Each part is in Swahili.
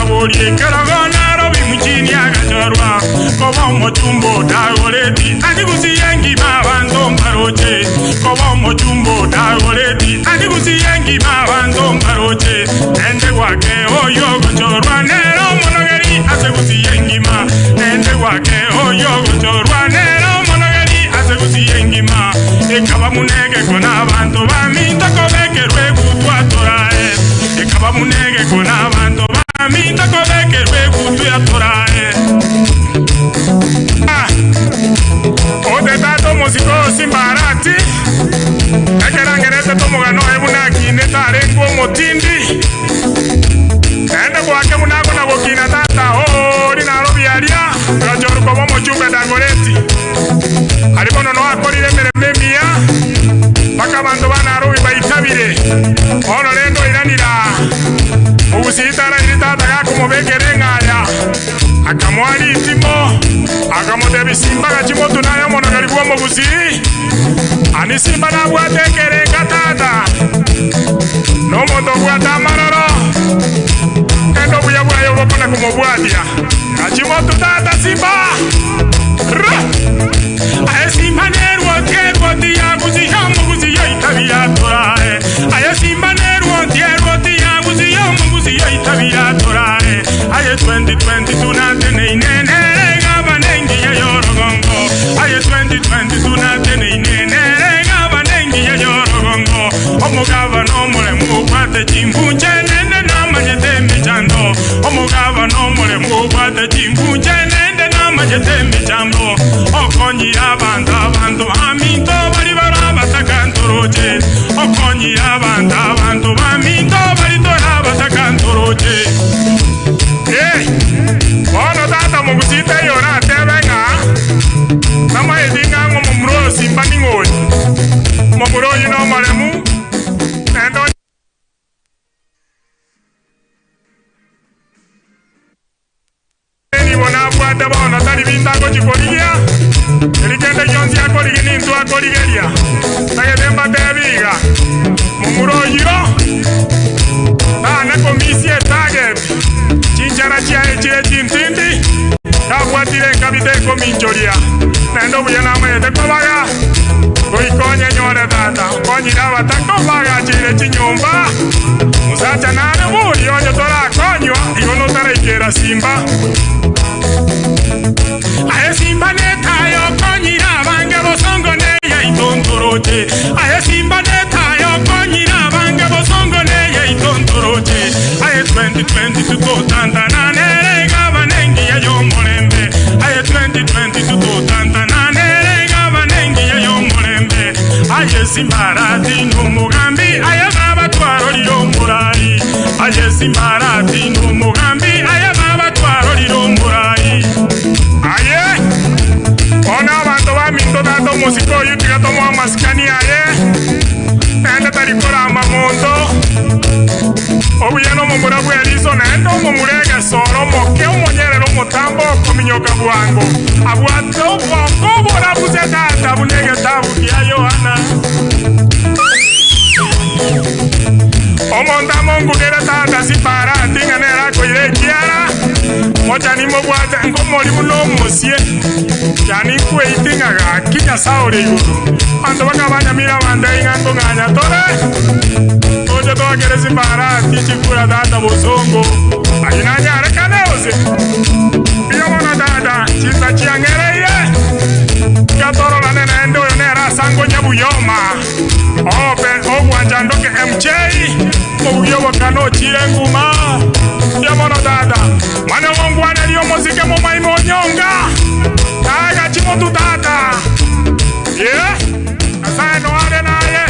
Mbaborie Kerogona Robi Muchini agachorwa Koba omochumbo dagoreti Anigusiye mabanto mbaroche Koba omochumbo dagoreti Anigusiye mabanto mbaroche Nende gwake oyo gochorwa nero monogeri ase gusiye ngima Nende gwake oyo gochorwa nero monogeri ase gusiye ngima Ekaba munege kona bantu baminto kobekerwe gutwa torae Ekaba munege kona bantu baminto kobekerwe gutwa torae Ode tato mosiko simbarati Ekerangerete tomogano ebuna kineta arengo motindi Ende kwake munago na gokina tata ori Nairobi aria gachoruko bomo chumbe dagoreti Aribono no akorire emeremo emiya mpaka abanto ba Nairobi baitabire ono rendo iranira Ogusitara iri tata gakomobekera eng'aya akamwari itimo akamotebia simba gachimotu naye mono karibu omogusii ani simba nabwate ekerenga tata nomonto obwate amaroro endo obuya bwaye obokona komobwatia gachimotu tata simba Aye simba nerwoti erwoti yagusiya omugusi yoitabia torae Aye simba nerwoti erwoti yagusiya omugusi yoitabia torae Aye 2022 nateneinenere gabanengiya yorogongo Aye 2022 nateneinenere gabanengiya yorogongo Omugaba nomulemu obwate chimbunche nende namanyete emichando Omugaba nomulemu obwate chimbunche nende namanyete emichando Okonyira abantu abantu baminto bali barabatakantoroche Okonyira abantu abantu baminto bali torabatakantoroche Bono tata mogusite yora atebe ng'a namaeti ng'a ng'omomuro simba ning'oi Momuro oyo nomoremu nendo Nibo nabwate bono tari bintango chikorigia Erikende gionsi akorigi nintu akorigeria Tagete mbatebi iga Momuro oyo tana komisi etarget Chinchara chiaye chire chintindi Kabwatire nkabite kominchoria Nendo buya namayete kobaga Goikonye nyore tata Okonyire abataka obaga chire chinyomba Musacha nare buri onye torakonywa Igo notaraikera simba Aye simba netayo konyira abange bosongo neya itontoroche Aye simba netayo konyira abange bosongo neya itontoroche Aye 2022 totantana nere gabanengiya yomulembe Aye 2022 totantana nere gabanengiya yomulembe Aye simbarati numugambi aye baba twarorire omurai Aye simbarati numugambi aye baba twarorire omurai Aye ona abantu baminto tata omosiko oyo tiga tomoa amasikani aye naende tarikorama monto obuya nomomura bwa eriso naende omomura egesoro omoke omonyerere omotambo okominyoka bwango abwate obongo oborabuse tata buna egetabu kia Yohana Omonto amongugere tata simbarati ng'a nere akoire ekiara mochani mobwate nkomori buna omosie yani nkweiti ng'a gaki Nyasaye ore igoro abanto bakabanyamire abanto ing'a nkong'anya tore toche twakere simbarati chikura tata bosongo aye nanyarekane ose mbuya mono tata chinsa chiang'ereire gatororane naende oyo nere asango nyabuyoma obe ogwanjandoke MJ obuyo bokano ochire nguma mbuya mono tata mwana ngongwaneria omosike momaima onyonga taga chimotu tata Nyasaye noare naye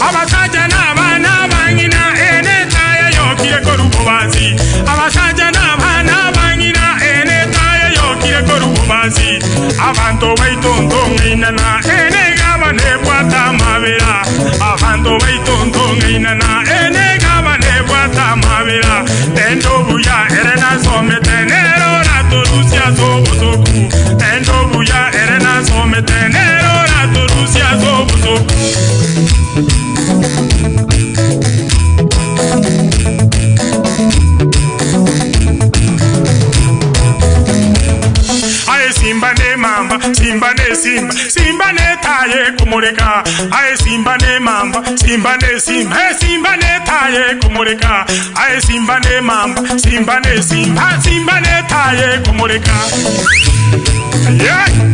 abasacha n'abaana bang'ina ene taya yokire korubobazi abasacha n'abaana bang'ina ene taya yokire korubobazi abantu baitontong'ainana ene gabane bwata mabera abantu baitontong'ainana ene gabane bwata mabera tendo buya ere nasomete nero ratorusia sobosoku tendo buya ere nasomete nero ratorusia sobosoku simba simba netaye kumureka aye simba ne mamba simba ne simba simba netaye kumureka aye simba ne mamba simba ne simba simba netaye kumureka. Yeah.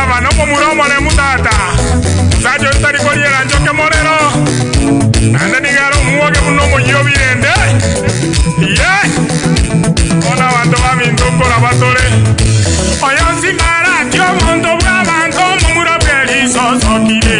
Gavana omomura omoremu tata musacha oyo tari koriera nchoke morero naende nigo are omwoge buna omoyia obirende ye bono abanto baminto nkora batore oyo nsimbarati omonto bwa abanto omomura bwa erisosokire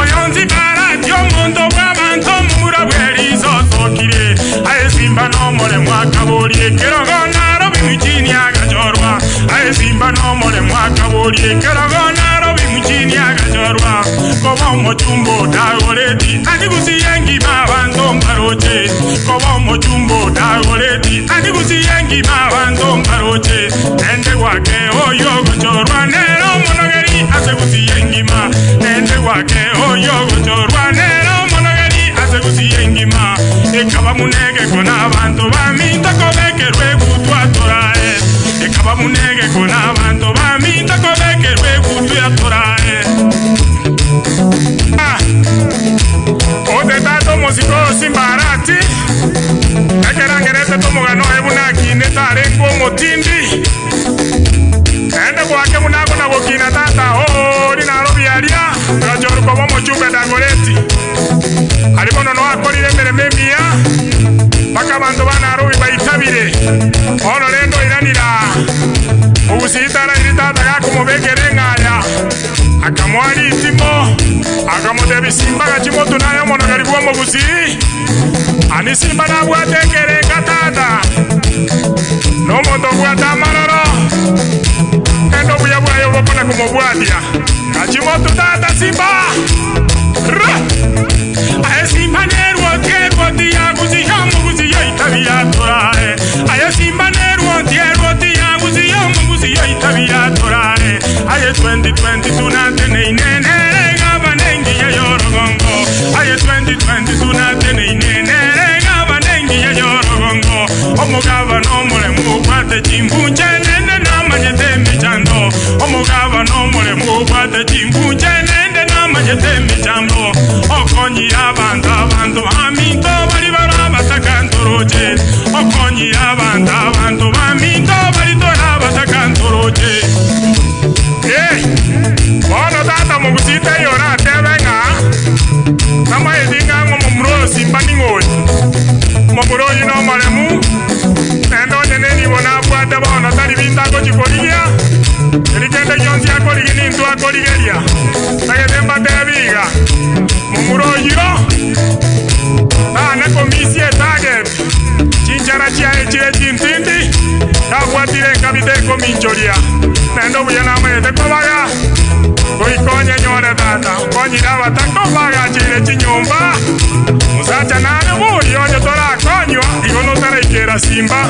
oyo nsimbarati omonto bwa abanto omomura bwa erisosokire aye simba nomoremu akaborie ekerogo Nairobi mjini agachorwa aye simba nomoremu akaborie ekerogo Nairobi mjini agachorwa koba omochumbo dagoreti anigusiye ngima abanto mbaroche koba omochumbo dagoreti anigusiye ngima abanto mbaroche nende gwake oyo gochorwa nero omonogeri ase gusiye ngima nende gwake oyo gochorwa nero omonogeri ase gusiye ngima ekaba munege kona abanto baminto kobekerwe gutwa torae ekaba munege kona abanto baminto kobekerwe gutwa torae Ote tato mosiko simbarati ekerangerete tomogano ebuna kine tarengo omotindi ende gwake bunako na gokina tata ori Nairobi aria gachoruko bomochumbe Dagoretti ari bono no akorire emeremo emiya mpaka abanto ba Nairobi baitabire ono rendo iranira ogusitara iri tata gakomobekera eng'aya akamwari itimo akamotebia simba gachimotu naye omonogeri bwa omogusii ani simba nabwate ekerenga tata nomonto obwate amaroro ende obuya bwaye obokona komobwatia gachimotu tata simba ra aye simba nerwoti erwoti yagusiya omogusi yoitabia torae aye simba nerwoti erwoti yagusiya omogusi yoitabia torae aye 2020 tunateneinenere gabanengiya yorogongo aye 2020 tunateneinenere gabanengiya yorogongo omugabano omoremu obwate chimbunche nende namanyete emichando omugabano omoremu obwate chimbunche nende namanyete emichando okonyire abanto abanto baminto bari bara batakantoroche okonyire abanto abanto baminto bari tora batakantoroche bono tata mogusita yora atebe ng'a namaeti ng'a ng'omomura oyo simba ning'oyo omomura oyo nomoremu naende onye nenibo nabwate bono tari binto agochikorigia eri kende gionsi akorigia ninto akorigeria tagete mbatebe iga momura oyio tane komisia etarget chinchara chiaye chire chintindi tabwatire enkabita ekominchoria naende obuya namaete kobaga goikonye nyore tata okonyire abataka obagachire chinyomba musacha nare bori onye torakonywa igo notaraikera simba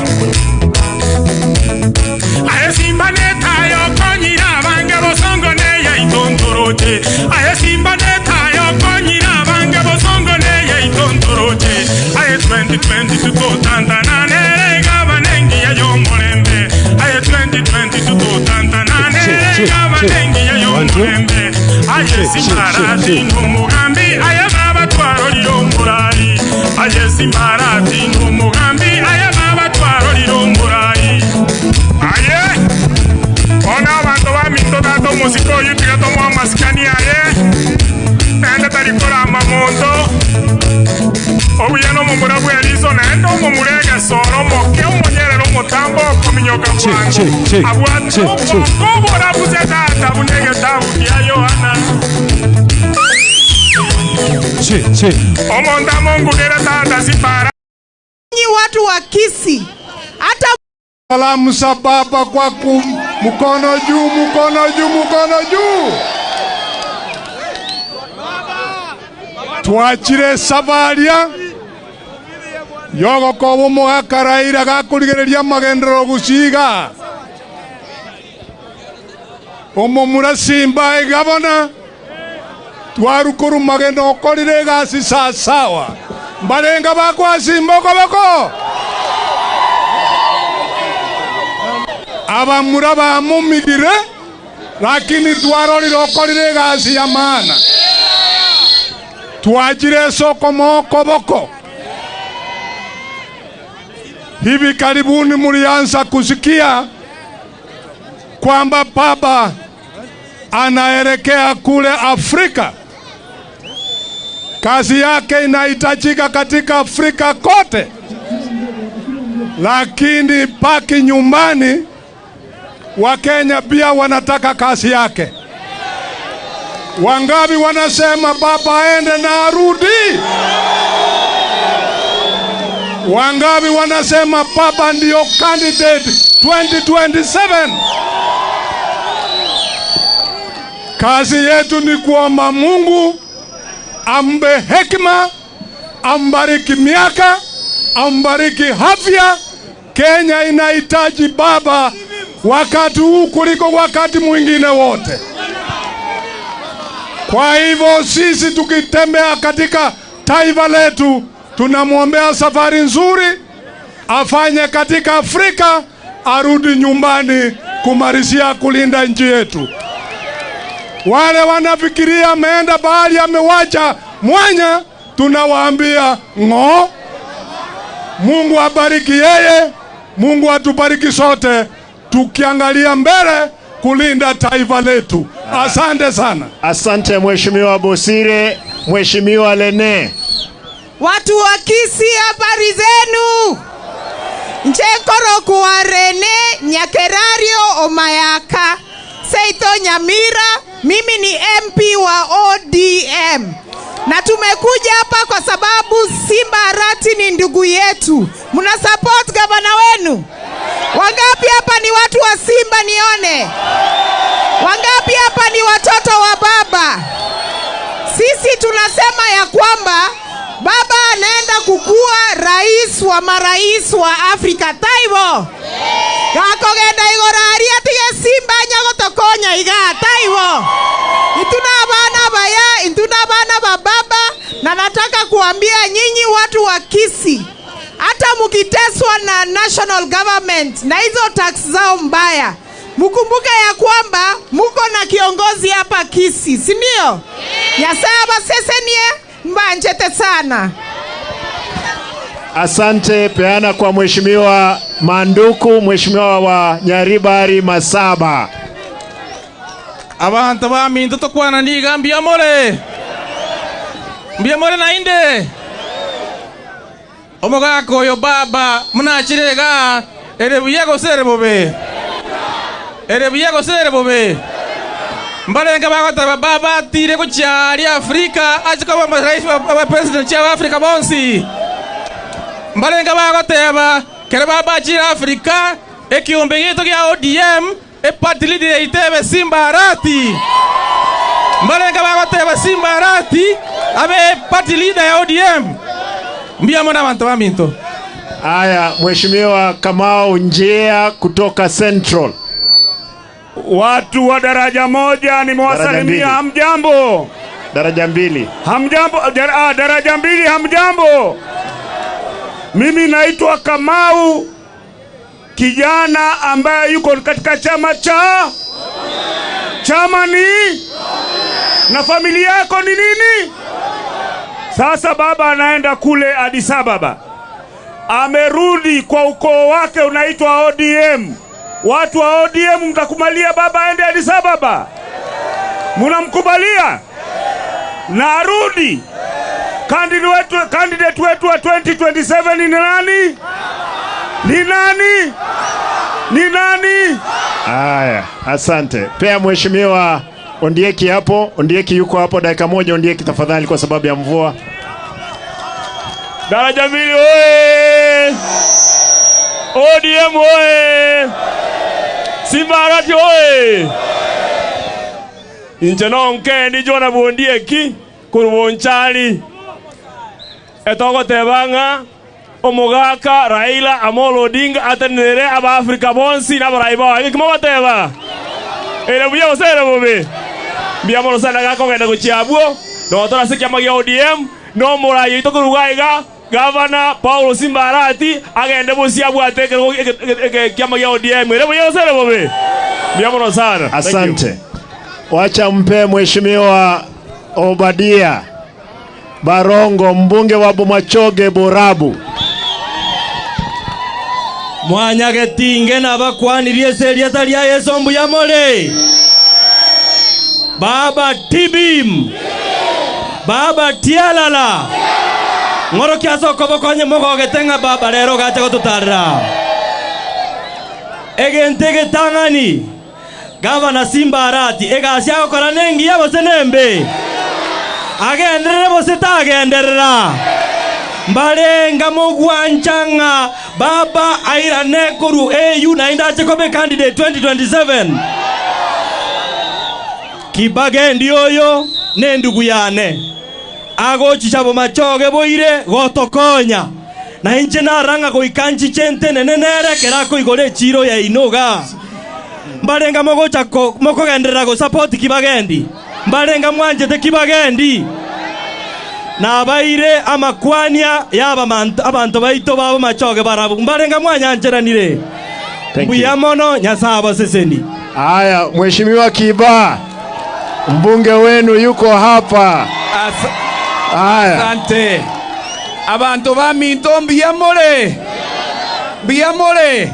aye simba netayo okonyire abange bosongo neye itontoroche aye simba netayo okonyire abange bosongo neye itontoroche aye 2020 tutotantananere gabanengiya yomorembe aye 2020 tutotantananere gabanengiya yomorembe aye simbarati n'omugambi aye babatwarorire omurayi aye simbarati n'omugambi aye babatwarorire omurayi aye ona abanto baminto tata omosiko oyo tiga tomoa amasikani aye naende tarikorama monto obuya nomomura bwa eriso naende omomura egesoro omoke omonyerere omotambo okominyoka bwango abwate obwongo oborabuse tata buna egetabu kia Yohana omonto amongugere tata sipara. Nyi watu wa Kisii hata salamu za baba kwa mkono juu, mkono juu, mkono juu. Twachire sabaria yogokoba omogakaraira gakorigereria magenderero gusiga omomura simba egabona twarukuru magendo okorire egasi sasawa mbarenga bakwa simba okoboko abamura bamumigire lakini twarorire okorire egasi ya maana twajire soko moko boko. Hivi karibuni mlianza kusikia kwamba baba anaelekea kule Afrika. Kazi yake inahitajika katika Afrika kote. Lakini paki nyumbani, Wakenya pia wanataka kazi yake. Wangapi wanasema baba aende na arudi? Wangapi wanasema baba ndio candidate 2027? Kazi yetu ni kuomba Mungu ampe hekima, ambariki miaka, ambariki afya. Kenya inahitaji baba wakati huu kuliko wakati mwingine wote. Kwa hivyo sisi tukitembea katika taifa letu, tunamwombea safari nzuri, afanye katika Afrika, arudi nyumbani kumalizia kulinda nchi yetu. Wale wanafikiria ameenda bahari amewacha mwanya, tunawaambia ng'o. Mungu abariki yeye, Mungu atubariki sote, tukiangalia mbele kulinda taifa letu. Asante sana. Asante Mheshimiwa Bosire. Mheshimiwa Lene. Watu wa Kisii, habari zenu? Nchekoro kwa Rene Nyakerario Omayaka Seito Nyamira. Mimi ni MP wa ODM. Na tumekuja hapa kwa sababu Simba Arati ni ndugu yetu. Mna support gavana wenu? Wangapi hapa ni watu wa Simba nione? Wangapi hapa ni watoto wa baba? Sisi tunasema ya kwamba baba anaenda kukua rais wa marais wa Afrika. Taiwo. Gakogenda igoro aria tige Simba nyagotokonya iga. Taiwo. Ituna abana baya, ituna abana ba baba. Na nataka kuambia nyinyi watu wa Kisii, hata mukiteswa na national government na hizo tax zao mbaya, mukumbuke ya kwamba muko na kiongozi hapa Kisii, si ndio? Nyasaye abasesenie mbanjete sana. Asante. Peana kwa Mheshimiwa Manduku, Mheshimiwa wa Nyaribari Masaba. Abantu ba minto tokwana niga mbiamore. Mbiamore na inde. Omogako yo baba munachirega ere buyago sere bobe. Ere buyago sere bobe. Mbalenga bagotaba baba atire kuchari Afrika achiko ba rais wa president cha Afrika bonsi. Mbalenga bagoteba kere baba achira Afrika ekiombe gitu kia ODM e party leader itebe Simba Arati. Mbalenga bagoteba Simba Arati abe party leader ya ODM. Mbia mwana bantu ba minto. Aya, Mheshimiwa Kamau Njia kutoka Central. Watu wa daraja moja nimewasalimia, hamjambo? Daraja mbili. Hamjambo, daraja mbili hamjambo. Mimi naitwa Kamau, kijana ambaye yuko katika chama cha chama ni na familia yako ni nini? Sasa baba anaenda kule Addis Ababa. Amerudi kwa ukoo wake unaitwa ODM. Watu wa ODM mtakubalia baba aende Addis Ababa? Mnamkubalia? Na arudi. Candidate wetu wa 2027 ni nani? Ni nani? Ni nani? Aya, asante. Pea Mheshimiwa Ondieki hapo. Ondieki yuko hapo, dakika moja Ondieki tafadhali kwa sababu ya mvua. Daraja mbili oye! ODM oye! Simba Arati oye! Inche nonke ndi jona Bondieki kurubonchali. Etoko tebanga omogaka Raila Amolo Odinga atenere aba Afrika bonsi na baraiba. Ikimo bateba. Ere buya osere bobe. Mbia sana gako genda guchiabwo. No tora se kiama gia ODM no murayi itokurugaiga Governor Paulo Simba Arati agende busiabwo ateke kiama gia ODM. Ere buya osere bobe. Mbia sana. Asante. Wacha mpe Mheshimiwa Obadia Barongo, mbunge wa Bomachoge Borabu. Mwanyagetinge na bakwanirie seria taria Yesu mbuyamore. Baba tibim. Baba tialala. Ngoro kiaso kobo konye mogogetenga baba rero gacha gotutarra. Egentege tangani. Gavana Simba Arati egasia gokora nengiya gose nembe. Agenderere gose tagenderera. Mbarenga mugwanchanga baba airane koru AU na indache kobe candidate 2027. Kibage ndioyo ne ndugu yane. Agochicha bomachoge boire gotokonya. Na inche naranga goikanchi chente nenenere kerako igore chiro ya inoga. Mbarenga mogocha mokogenderera go support Kibagendi. Mbarenga mwanjete Kibagendi. Na baire amakwania yaba abantu baito babo machoge barabu. Mbarenga mwanyanjeranire. Mbuya mono Nyasaye seseni. Haya, Mheshimiwa Kiba, mbunge wenu yuko hapa. Haya. Asante. Abantu ba minto mbuya more. Mbuya more.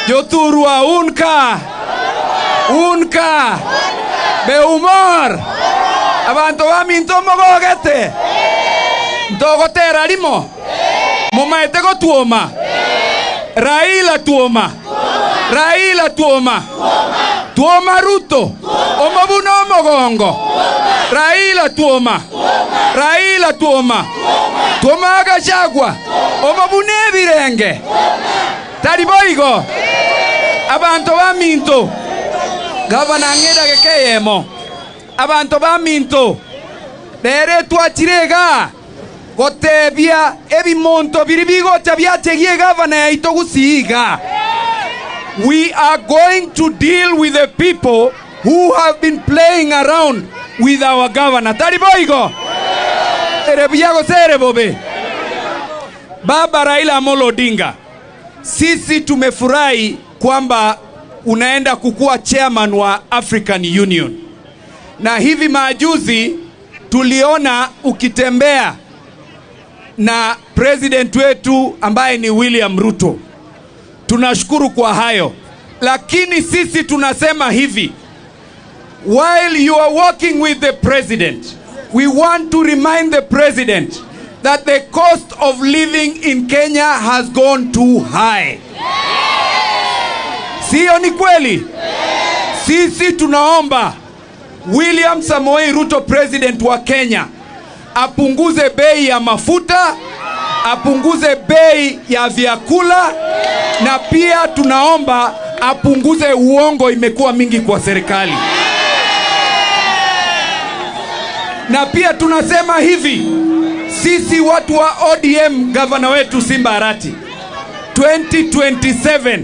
Yoturua unka. Unka. Beumor. Abantu ba minto mogogete. Ntogotera limo. Mumaete gotuoma. Raila tuoma. Raila tuoma. Tuoma Ruto. Omobuno omogongo. Raila tuoma. Raila tuoma. Tuoma Gachagua. Omobune birenge. Tariboigo. Abantu ba minto. Gavana ngeda gekeyemo. Abantu ba minto. Rere twachirega. Gotebia ebimonto biribigo byategie gavana yaito gusiga. We are going to deal with the people who have been playing around with our governor. Tariboigo. Erebiago serebobe. Baba Raila Amolo Odinga, sisi tumefurahi kwamba unaenda kukua chairman wa African Union. Na hivi majuzi tuliona ukitembea na president wetu ambaye ni William Ruto. Tunashukuru kwa hayo. Lakini sisi tunasema hivi, while you are working with the president, we want to remind the president that the cost of living in Kenya has gone too high. Sio ni kweli? Sisi tunaomba William Samoei Ruto, president wa Kenya, apunguze bei ya mafuta, apunguze bei ya vyakula, na pia tunaomba apunguze uongo imekuwa mingi kwa serikali. Na pia tunasema hivi, sisi watu wa ODM, governor wetu Simba Arati, 2027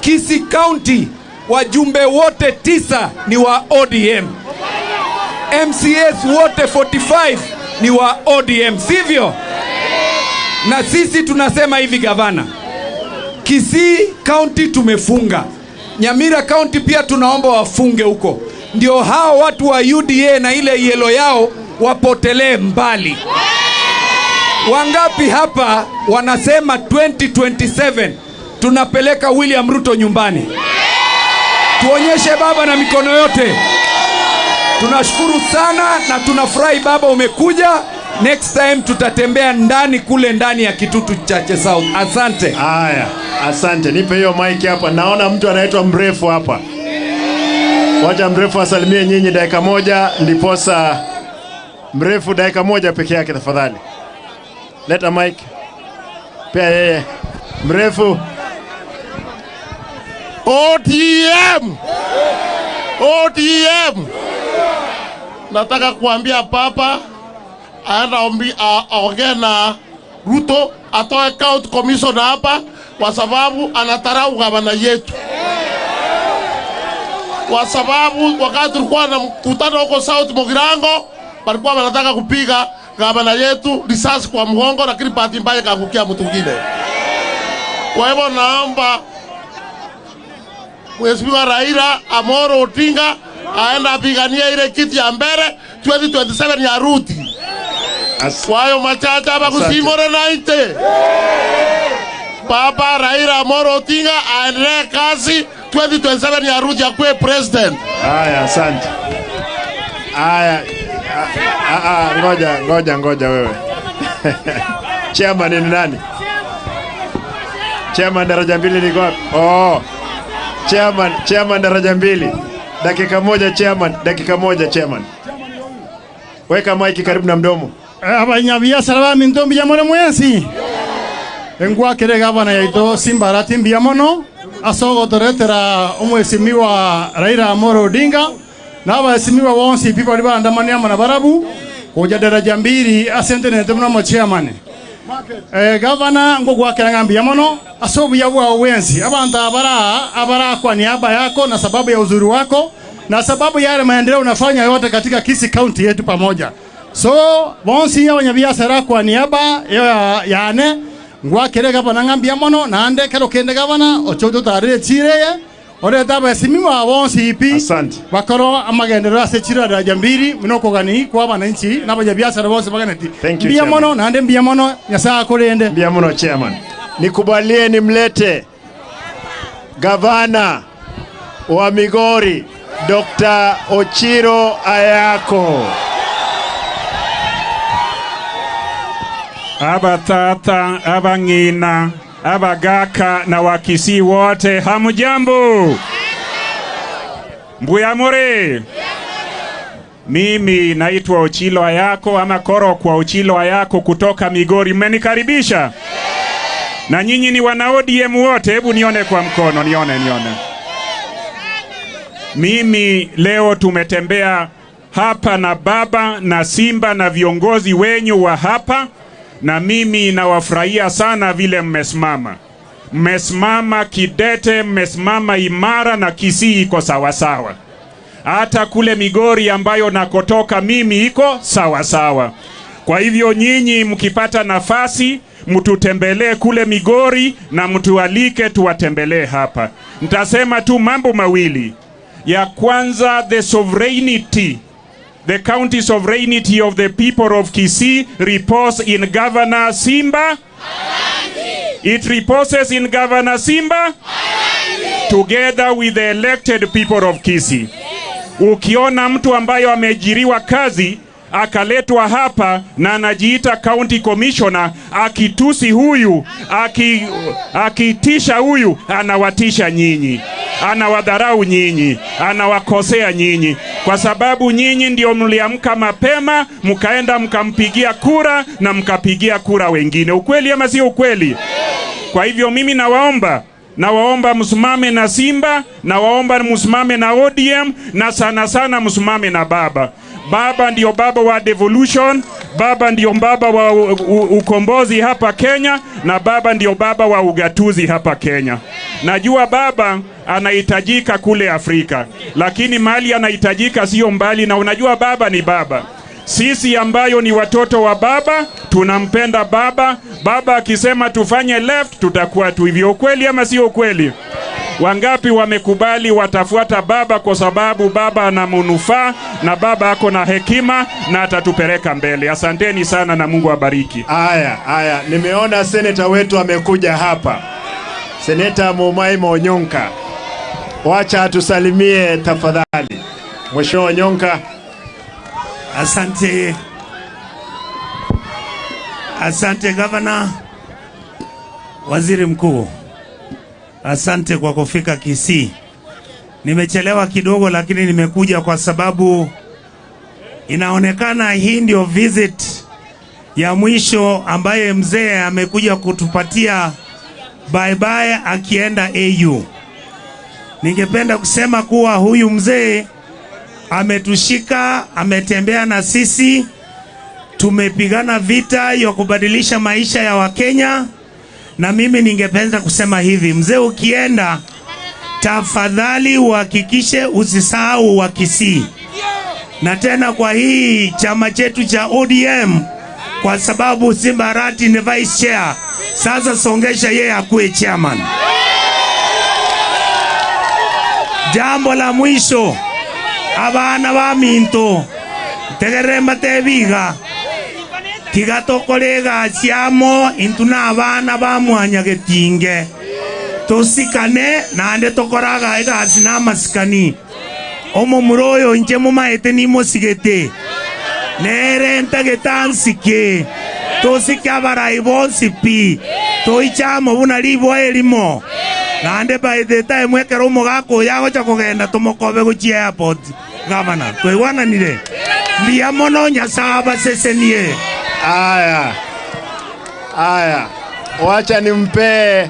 Kisii County wajumbe wote 9 ni wa ODM. MCS wote 45 ni wa ODM, sivyo? Na sisi tunasema hivi gavana, Kisii County tumefunga, Nyamira County pia tunaomba wafunge huko, ndio hao watu wa UDA na ile yellow yao wapotelee mbali. Wangapi hapa wanasema 2027 tunapeleka William Ruto nyumbani? Tuonyeshe baba na mikono yote. Tunashukuru sana na tunafurahi baba umekuja. Next time tutatembea ndani kule ndani ya Kitutu Chache South. Asante. Haya, asante. Nipe hiyo mic hapa. Naona mtu anaitwa Mrefu hapa. Wacha Mrefu asalimie nyinyi dakika moja, ndiposa Mrefu dakika moja peke yake tafadhali. Leta mic. Pia yeye. Mrefu. ODM. ODM. Nataka kuambia papa aenda aongee na Ruto atoe county commissioner hapa kwa sababu anatarau gavana yetu. Kwa sababu wakati tulikuwa na mkutano huko South Mugirango walikuwa wanataka kupiga gavana yetu risasi kwa mgongo, lakini bahati mbaya kaangukia mtu mwingine. Kwa hivyo naomba Mheshimiwa Raila Amolo Odinga aenda apigania ile kiti ya mbele 2027 ya Ruti. Kwa hayo machache hapa kusimore naite. Baba Raila Amolo Odinga aendelee kazi 2027 ya Ruti akuwe president. Haya, asante. Aya, ngoja wewe. Chairman ni nani? Chairman daraja mbili ni wapi? Oh. Chairman daraja mbili. Dakika moja chairman, dakika moja chairman. Weka mic karibu na mdomo. Abanyabiashara ba mintombi ya mono mwensi. Engwakere gavana yaito Simba Arati mbuya mono asogotoretera omwesimiwa Raila Amolo Odinga na abasimiwa bonsi pipa bali baandamania mana barabu kuja daraja mbili asente nete muno chairman. Gavana ngogwakera ngambi mono asobuya bwa wensi abantu abara kwa niaba yako na sababu ya uzuri wako na sababu yale maendeleo unafanya yote katika Kisii County yetu pamoja. So bonsi abanyabiashara kwa niaba ya yane ngwakere gavana ngambi mono na ande kero kende gavana ochoto tarire chireye oreta basimiwa bonsi ipi. Asante. Bakoro amagendero ase chira daraja mbili mnokogani kwa wananchi na abanyabiashara bonsi baganeti. Mbia mono na ande mbia mono Nyasaye akorende. Mbia mono chairman. Nikubalie nimlete gavana wa Migori Dr. Ochiro Ayako. Abatata, abangina, abagaka na Wakisii wote, hamujambo? Mbuyamore. Mimi naitwa Ochilo Ayako ama Koro kwa Ochilo Ayako kutoka Migori. Mmenikaribisha? Na nyinyi ni wana ODM wote, hebu nione kwa mkono, nione. Mimi leo tumetembea hapa na baba na Simba na viongozi wenyu wa hapa, na mimi nawafurahia sana vile mmesimama. Mmesimama kidete, mmesimama imara na Kisii iko sawa sawa. Hata kule Migori ambayo nakotoka mimi iko sawa sawa. Kwa hivyo nyinyi mkipata nafasi mtutembelee kule Migori na mtualike tuwatembelee hapa. Nitasema tu mambo mawili. Ya kwanza, the sovereignty, the county sovereignty of the people of Kisii reposes in Governor Simba. It reposes in Governor Simba together with the elected people of Kisii. Ukiona mtu ambayo ameajiriwa kazi akaletwa hapa na anajiita county commissioner, akitusi huyu, akitisha huyu, anawatisha nyinyi, anawadharau nyinyi, anawakosea nyinyi, kwa sababu nyinyi ndio mliamka mapema mkaenda mkampigia kura na mkapigia kura wengine. Ukweli ama sio ukweli? Kwa hivyo mimi nawaomba msimame na Simba, nawaomba msimame na ODM, na sana sana msimame na baba. Baba ndio baba wa devolution, baba ndio baba wa ukombozi hapa Kenya, na baba ndio baba wa ugatuzi hapa Kenya. Najua baba anahitajika kule Afrika, lakini mali anahitajika sio mbali, na unajua baba ni baba. Sisi ambayo ni watoto wa baba, tunampenda baba. Baba akisema tufanye left, tutakuwa tu hivyo. Ukweli ama sio ukweli? Wangapi wamekubali watafuata baba kwa sababu baba ana manufaa na baba ako na hekima na atatupeleka mbele. Asanteni sana na Mungu awabariki. Aya, nimeona seneta wetu amekuja hapa. Seneta Mumaima Onyonka. Wacha atusalimie tafadhali. Mheshimiwa Onyonka. Asante. Asante Governor, Waziri Mkuu. Asante kwa kufika Kisii. Nimechelewa kidogo lakini nimekuja kwa sababu inaonekana hii ndio visit ya mwisho ambaye mzee amekuja kutupatia bye bye akienda AU. Ningependa kusema kuwa huyu mzee ametushika, ametembea na sisi, tumepigana vita ya kubadilisha maisha ya Wakenya. Na mimi ningependa kusema hivi, mzee ukienda, tafadhali uhakikishe usisahau wa Kisii. Na tena kwa hii chama chetu cha ODM, kwa sababu Simba Arati ni vice chair, sasa songesha yeye akuwe chairman. Jambo la mwisho, abana ba minto tegeremba tebiga tigatokorega siamo intuna abana ba mwanya getinge tosikane nande tokoraga egasi namasikani. Omo muroyo inche mumaete nimosigete. Nere ntagetansikie. Tosike abarai bonsi pi. Toichamo buna libwa elimo. Nande by the time wekero omogaka yagocha kogenda tomokobe gochia airport. Gavana, toigwananire. Mbuya mono Nyasaye abasesenie. Aya. Aya. Wacha nimpe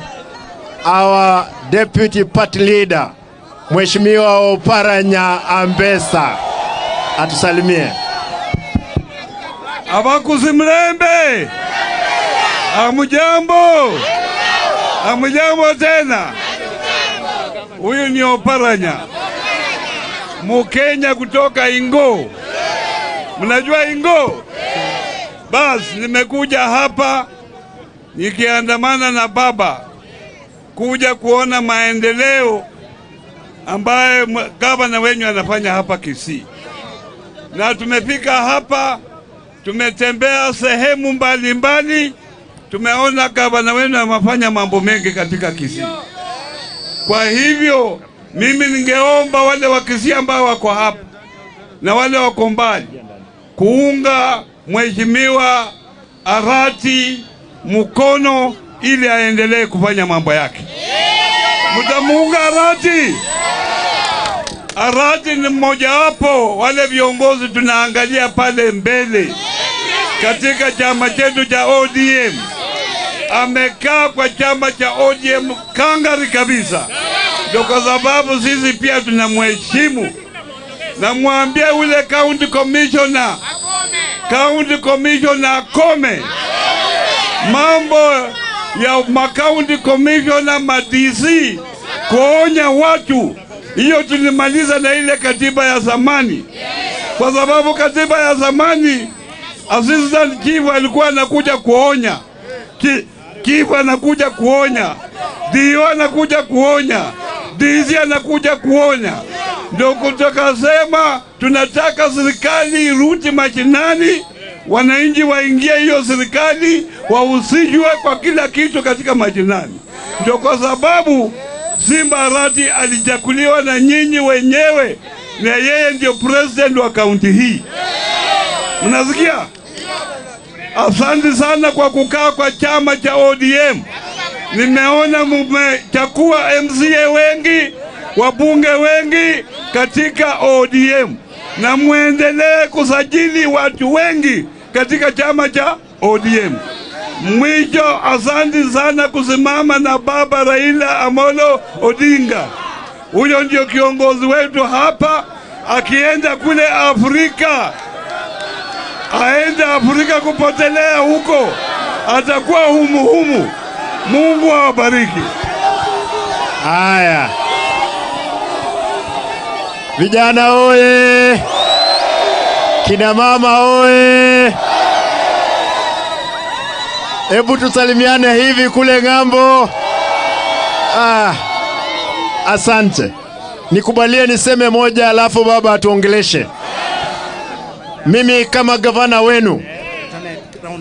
our deputy party leader Mheshimiwa Oparanya Ambesa atusalimie. Abakuzi mlembe. Amujambo. Amujambo tena. Huyu ni Oparanya, Mkenya kutoka Ingo. Mnajua Ingo? Bas, nimekuja hapa nikiandamana na baba kuja kuona maendeleo ambaye gavana wenyu anafanya hapa Kisii. Na tumefika hapa, tumetembea sehemu mbalimbali, tumeona gavana wenu amefanya mambo mengi katika Kisii. Kwa hivyo mimi ningeomba wale wa Kisii ambao wako hapa na wale wako mbali kuunga Mheshimiwa Arati mkono ili aendelee kufanya mambo yake. Mtamuunga Arati? Arati ni mmoja wapo wale viongozi tunaangalia pale mbele katika chama chetu cha ODM. Amekaa kwa chama cha ODM kangari kabisa. Ndio kwa sababu sisi pia tunamheshimu. Namwambia ule county commissioner, county commissioner akome mambo ya county commissioner ma DC kuonya watu. Hiyo tulimaliza na ile katiba ya zamani. Kwa sababu katiba ya zamani assistant chief alikuwa anakuja kuonya, chief anakuja kuonya, DO anakuja kuonya, DC anakuja kuonya. Ndio kutoka sema tunataka serikali irudi mashinani, wananchi waingie hiyo serikali, wahusishwe kwa kila kitu katika mashinani. Ndio kwa sababu Simba Arati alichaguliwa na nyinyi wenyewe, na yeye ndio president wa kaunti hii. Mnasikia? Asante sana kwa kukaa kwa chama cha ODM. Nimeona mmechagua MCA wengi, wabunge wengi katika ODM, na muendelee kusajili watu wengi katika chama cha ODM. Mwisho, asante sana kusimama na baba Raila Amolo Odinga. Huyo ndio kiongozi wetu hapa. Akienda kule Afrika, aende Afrika kupotelea huko, atakuwa humu humu. Mungu awabariki. Haya. Vijana oye! Kina mama oye! Hebu tusalimiane hivi kule ng'ambo. Asante. Nikubalie niseme moja alafu baba atuongeleshe. Mimi kama gavana wenu,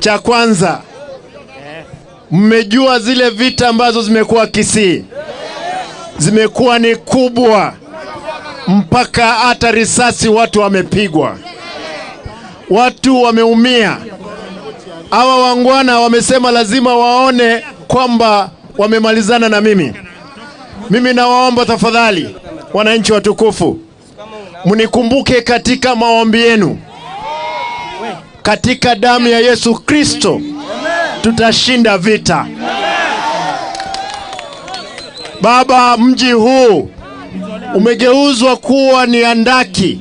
cha kwanza, mmejua zile vita ambazo zimekuwa Kisii. Zimekuwa ni kubwa mpaka hata risasi watu wamepigwa. Watu wameumia. Hawa wangwana wamesema lazima waone kwamba wamemalizana na mimi. Mimi nawaomba tafadhali, wananchi watukufu, mnikumbuke katika maombi yenu. Katika damu ya Yesu Kristo tutashinda vita. Baba, mji huu umegeuzwa kuwa ni andaki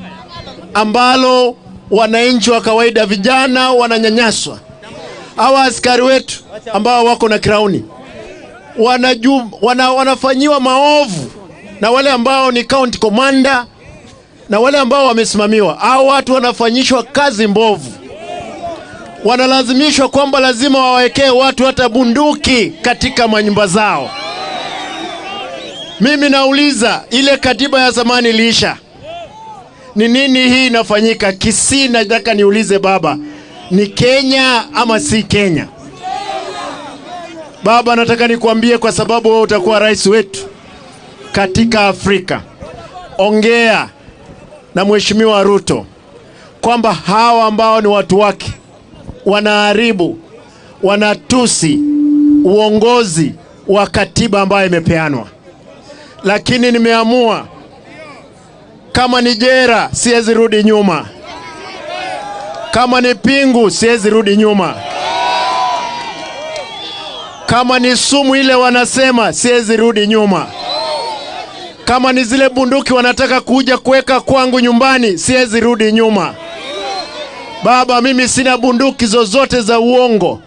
ambalo wananchi wa kawaida, vijana wananyanyaswa. Hawa askari wetu ambao wako na krauni wanafanyiwa maovu na wale ambao ni county commander na wale ambao wamesimamiwa. Hao watu wanafanyishwa kazi mbovu. Wanalazimishwa kwamba lazima wawekee watu hata bunduki katika manyumba zao. Mimi nauliza, ile katiba ya zamani iliisha. Ni nini hii inafanyika Kisii? Nataka niulize baba, ni Kenya ama si Kenya? Baba, nataka nikuambie, kwa sababu wewe utakuwa rais wetu katika Afrika. Ongea na Mheshimiwa Ruto kwamba hawa ambao ni watu wake wanaharibu, wanatusi uongozi wa katiba ambayo imepeanwa. Lakini nimeamua kama ni jera siwezi rudi nyuma, kama ni pingu siwezi rudi nyuma, kama ni sumu ile wanasema siwezi rudi nyuma, kama ni zile bunduki wanataka kuja kuweka kwangu nyumbani siwezi rudi nyuma. Baba, mimi sina bunduki zozote za uongo.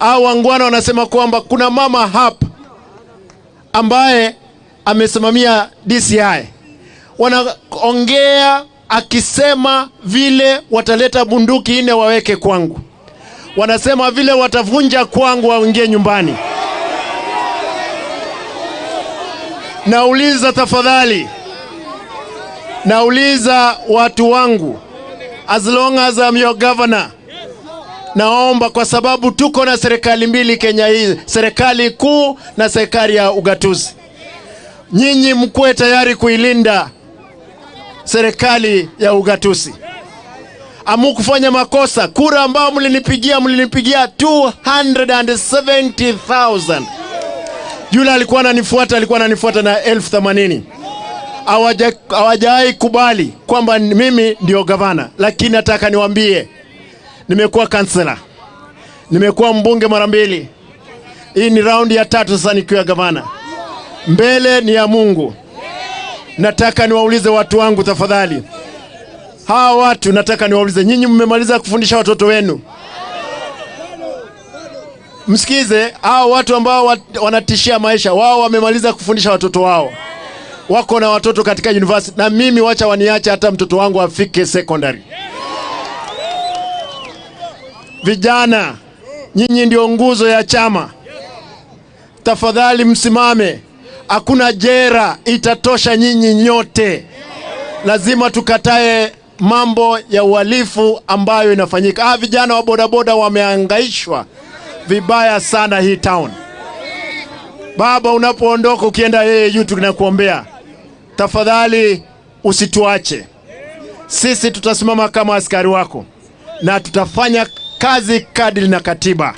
Au wangwana wanasema kwamba kuna mama hapa ambaye amesimamia DCI, wanaongea akisema vile wataleta bunduki 4 waweke kwangu, wanasema vile watavunja kwangu waingie nyumbani. Nauliza tafadhali, nauliza watu wangu, as long as I'm your governor, naomba, kwa sababu tuko na serikali mbili Kenya hii, serikali kuu na serikali ya ugatuzi, nyinyi mkuwe tayari kuilinda serikali ya ugatuzi. Hamukufanya makosa. Kura ambao mlinipigia, mlinipigia 270,000. Yule alikuwa ananifuata, alikuwa ananifuata na 80,000. Hawajawahi kubali kwamba mimi ndio gavana. Lakini nataka niwaambie, nimekuwa kansela, nimekuwa mbunge mara 2. Hii ni raundi ya 3 sasa nikiwa gavana. Mbele ni ya Mungu. Nataka niwaulize watu wangu tafadhali. Hawa watu nataka niwaulize, nyinyi mmemaliza kufundisha watoto wenu? Msikize, hawa watu ambao wanatishia maisha, wao wamemaliza kufundisha watoto wao. Wako na watoto katika university, na mimi wacha waniache hata mtoto wangu afike secondary. Vijana, nyinyi ndio nguzo ya chama. Tafadhali msimame. Hakuna jera itatosha nyinyi nyote. Lazima tukatae mambo ya uhalifu ambayo inafanyika. Vijana wa bodaboda wamehangaishwa vibaya sana hii town. Baba, unapoondoka ukienda yeye juu, tunakuombea tafadhali usituache. Sisi tutasimama kama askari wako na tutafanya kazi kadri na katiba.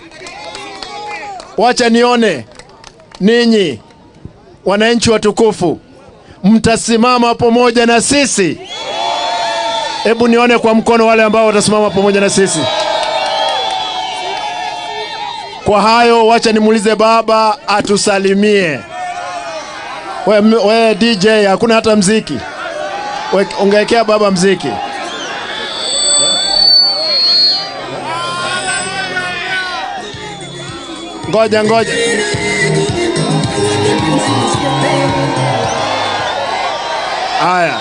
Wacha nione ninyi wananchi watukufu mtasimama pamoja na sisi. Hebu nione kwa mkono wale ambao watasimama pamoja na sisi. Kwa hayo wacha nimuulize baba atusalimie. We DJ, hakuna hata mziki. We ungewekea baba mziki. Ngoja ngoja. Haya.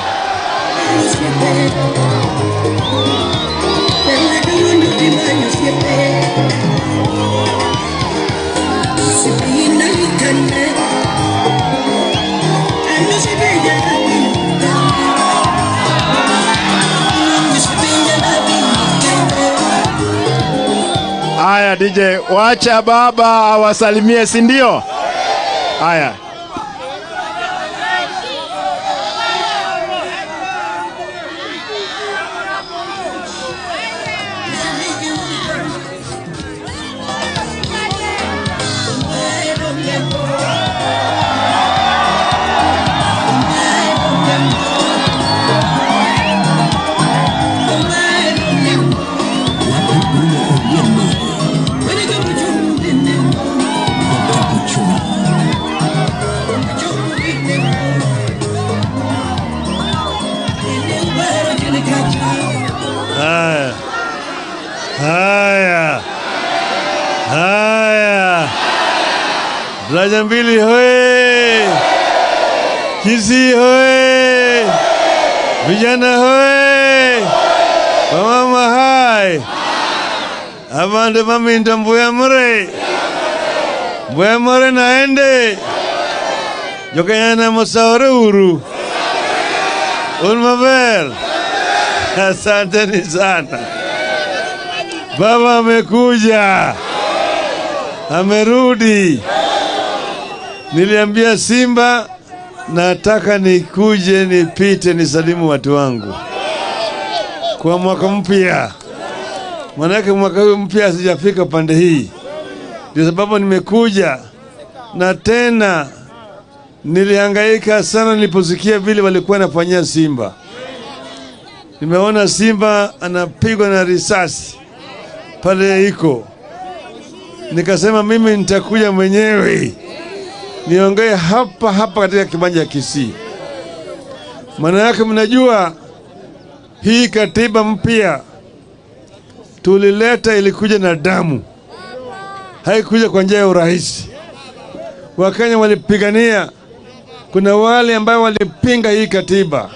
Haya DJ, wacha baba awasalimie, si ndio? Haya. Haya. Haya. Daraja mbili hoye. Kisii hoye. Vijana hoye. Wamama hai. Abandu baminto mbuya more. Mbuya more naende. Jokenya mosaore uru. Un maber. Asanteni sana. Baba amekuja. Amerudi. Niliambia Simba nataka nikuje nipite nisalimu watu wangu. kwa mwaka mpya. Manake mwaka huu mpya sijafika pande hii. Ndio sababu nimekuja, na tena nilihangaika sana niliposikia vile walikuwa wanafanyia Simba. Nimeona Simba anapigwa na risasi pale iko. Nikasema mimi nitakuja mwenyewe niongee hapa hapa katika kiwanja Kisii. Maana yake mnajua hii katiba mpya tulileta ilikuja na damu. Haikuja kwa njia ya urahisi. Wakenya walipigania. Kuna wale ambao walipinga hii katiba.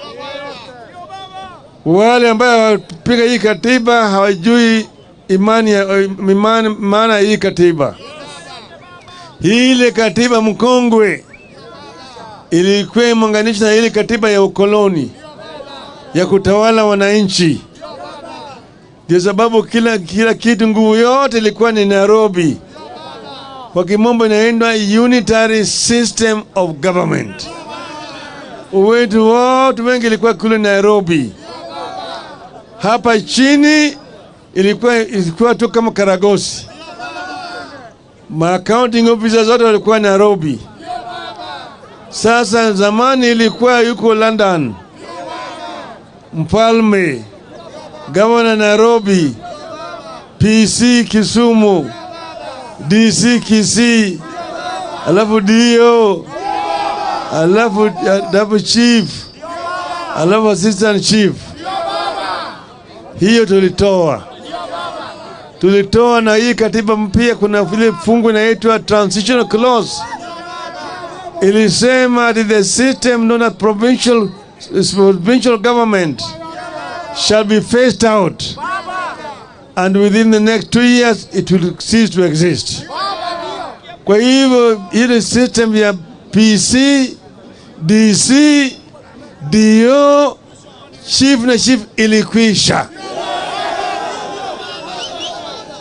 Wale ambao walipinga hii katiba hawajui imani maana hii katiba. Ile katiba mkongwe ilikuwa imeunganishwa na ile katiba ya ukoloni ya kutawala wananchi. Ndio sababu kila kitu, nguvu yote ilikuwa ni Nairobi. Kwa kimombo inaitwa unitary system of government. Wetu wote wengi ilikuwa kule Nairobi. Hapa chini ilikuwa tu kama karagosi. Ma accounting officers wote walikuwa Nairobi. Sasa zamani ilikuwa yuko London. Mfalme, Governor Nairobi, PC Kisumu, DC Kisii, alafu DO, alafu chief, alafu assistant chief. Hiyo tulitoa. Tulitoa na hii katiba mpya kuna vile fungu inaitwa transitional clause. Ilisema that the system known as provincial government shall be phased out, and within the next 2 years it will cease to exist. Kwa hivyo ile system ya PC, DC, DO, chief na chief ilikwisha.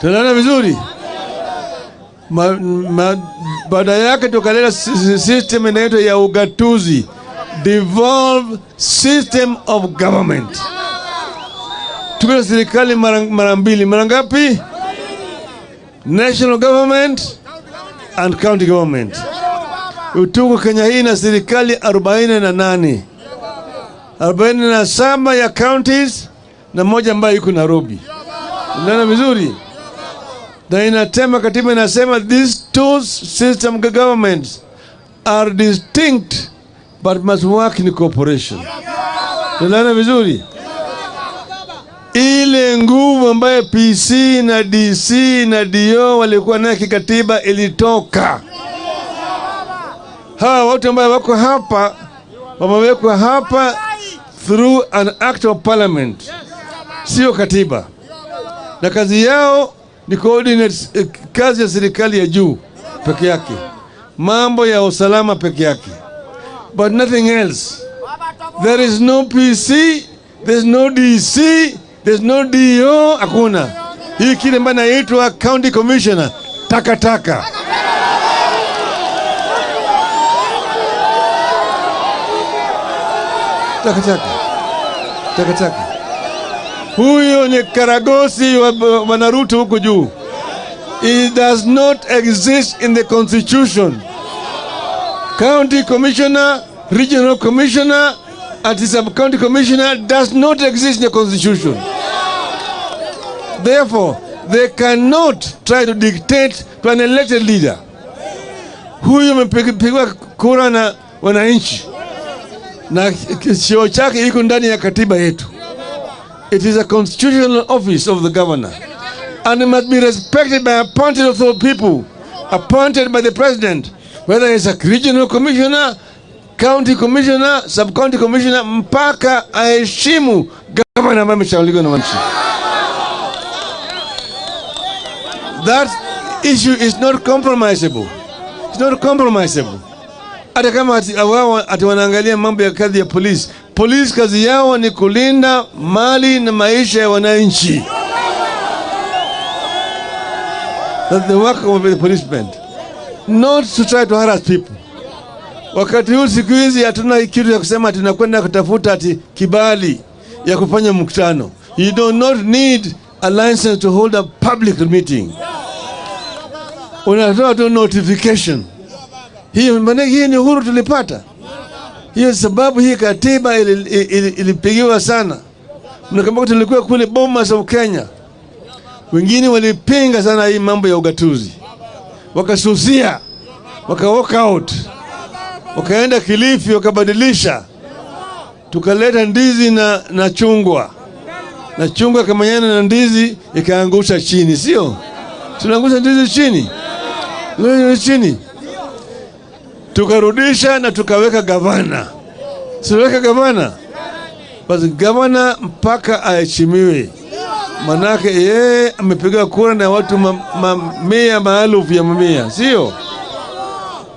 Tunaona vizuri? Baada yake tukaleta system inaitwa ya ugatuzi, devolved system of government. Tuko serikali mara mbili, mara ngapi? National government and county government. Tuko Kenya hii na serikali 48. 47 ya counties na moja ambayo iko Nairobi. Unaona vizuri? Na inatema katiba inasema these two system governments are distinct but must work in cooperation. Unaona vizuri? Ile nguvu ambayo PC na DC na DO walikuwa nayo kikatiba ilitoka. Hawa watu ambao wako hapa wamewekwa hapa through an act of parliament, sio katiba. Na kazi yao ni coordinate kazi ya serikali ya juu peke yake, mambo ya usalama peke yake, but nothing else. There is no PC, there's no DC, there's no DO, hakuna. Hii kile ambayo inaitwa county commissioner, takataka. Takataka. Takataka. Huyo ni karagosi wa Bwana Ruto huko juu. It does not exist in the constitution. County commissioner, regional commissioner, and the sub-county commissioner does not exist in the constitution. Therefore, they cannot try to dictate to an elected leader. Huyu amepigwa kura na wananchi, na cheo chake iko ndani ya katiba yetu. It is a constitutional office of the governor, and it must be respected by appointed of the people, appointed by the president, whether it's a regional commissioner, county commissioner, sub-county commissioner, mpaka aheshimu governor ambaye amechaguliwa na wananchi. That issue is not compromisable. It's not compromisable. Hata kama ati wanaangalia mambo ya kazi ya polisi. Polisi kazi yao ni kulinda mali na maisha ya wananchi. That's the work of the policemen. Not to try to harass people. Wakati huu siku hizi hatuna kitu ya kusema tunakwenda kutafuta ati kibali ya kufanya mkutano. You do not need a license to hold a public meeting. Unatoa tu notification. Hiyo maana hii ni uhuru tulipata. Hiyo sababu hii katiba ilipigiwa sana. Mnakumbuka tulikuwa kule Bomas of Kenya. Wengine walipinga sana hii mambo ya ugatuzi. Wakasusia, waka walk out. Wakaenda Kilifi wakabadilisha. Tukaleta ndizi na chungwa. Na chungwa kama na ndizi ikaangusha chini, sio? Tunaangusha ndizi chini. Chini. Tukarudisha na tukaweka gavana. Siweka gavana. Basi gavana mpaka aheshimiwe. Manake yeye amepiga kura na watu mamia maelfu ya mamia, sio?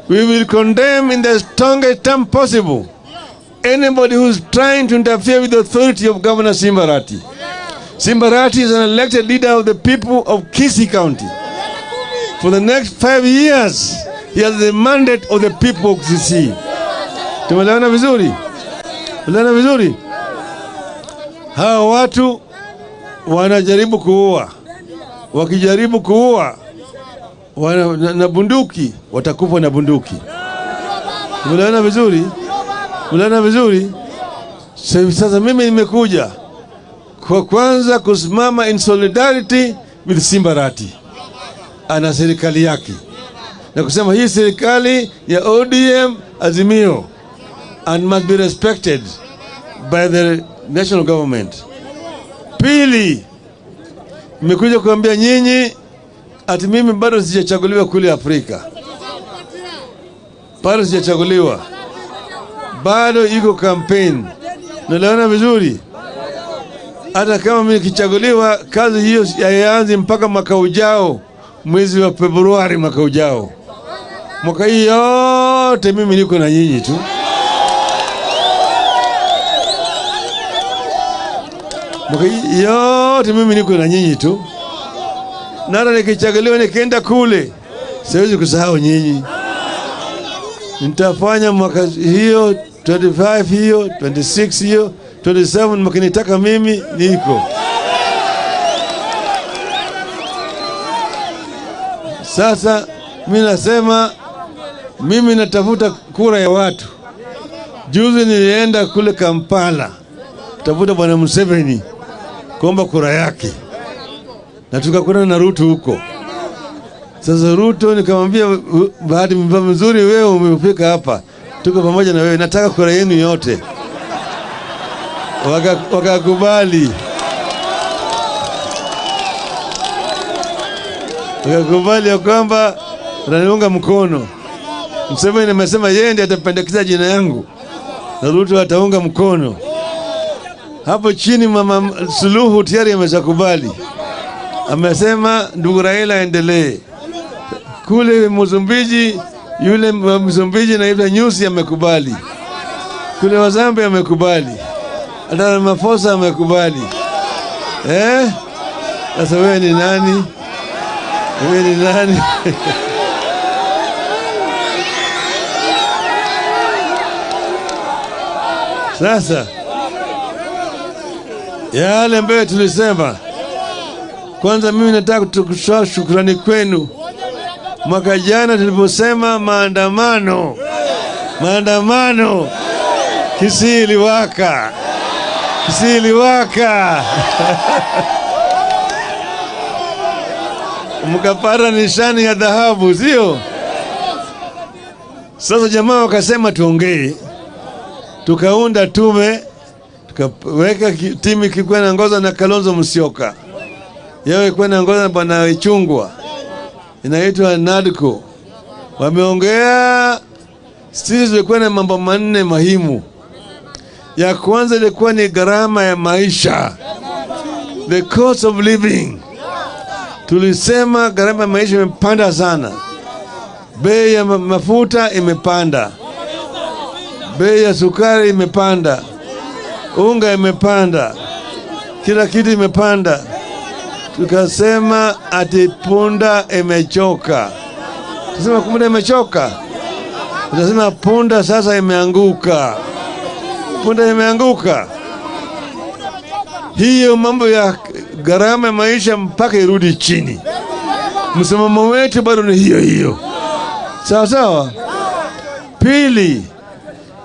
We will condemn in the strongest term possible anybody who is trying to interfere with the authority of Governor Simba Arati. Simba Arati is an elected leader of the people of Kisii County. For the next 5 years, he has the mandate of the people of Kisii. Tumeelewana vizuri? Tumeelewana vizuri? Hawa watu wanajaribu kuua. Wakijaribu kuua na bunduki, watakufa na bunduki. Tumeelewana vizuri? Tumeelewana vizuri? Sasa mimi nimekuja kwa kwanza kusimama in solidarity with Simba Arati ana serikali yake, na kusema hii serikali ya ODM Azimio and must be respected by the national government. Pili, nimekuja kuambia nyinyi ati mimi bado sijachaguliwa kule Afrika. Bado sijachaguliwa. Bado iko campaign. Naelewana vizuri? Hata kama mimi nikichaguliwa, kazi hiyo haianzi mpaka mwaka ujao, mwezi wa Februari mwaka ujao. Mwaka hii yote mimi niko na nyinyi tu. Mwaka hii yote mimi niko na nyinyi tu. Na hata nikichaguliwa nikienda kule, siwezi kusahau nyinyi. Nitafanya mwaka hiyo 25 hiyo, 26 hiyo, 27 mkinitaka mimi niko. Sasa mimi nasema mimi natafuta kura ya watu. Juzi nilienda kule Kampala kutafuta Bwana Museveni kuomba kura yake. Na tukakutana na Ruto huko. Sasa Ruto nikamwambia, bahati nzuri wewe umefika hapa, tuko pamoja na wewe, nataka kura yenu yote. Wakakubali. Wakakubali ya kwamba wananiunga mkono. Museveni amesema yeye ndiye atapendekeza jina yangu na Ruto ataunga mkono. Hapo chini Mama Suluhu tayari ameshakubali. Amesema ndugu Raila endelee. Kule Msumbiji, yule Msumbiji na yule Nyusi amekubali. Kule Wazambe amekubali. Hata Ramaphosa amekubali. Sasa wewe ni nani? Wewe ni nani? Sasa yale ambayo tulisema, kwanza mimi nataka kutoa shukrani kwenu. Mwaka jana tuliposema maandamano, Kisii iliwaka. Kisii iliwaka. Mkapata nishani ya dhahabu, sio? Sasa jamaa wakasema tuongee. Tukaunda tume, tukaweka timu ilikuwa inaongozwa na Kalonzo Musyoka. Yeye ilikuwa inaongozwa na Bwana Ichungwa. Inaitwa NADCO. Wameongea. Sisi tulikuwa na mambo manne muhimu. Ya kwanza ilikuwa ni gharama ya maisha, the cost of living. Tulisema gharama ya maisha imepanda sana. Bei ya mafuta imepanda, bei ya sukari imepanda, unga imepanda, kila kitu imepanda. Tukasema ati punda imechoka. Tukasema punda imechoka. Tukasema punda sasa imeanguka. Punda imeanguka. Hiyo mambo ya gharama ya maisha mpaka irudi chini. Msimamo wetu bado ni hiyo hiyo. Sawa sawa. Pili,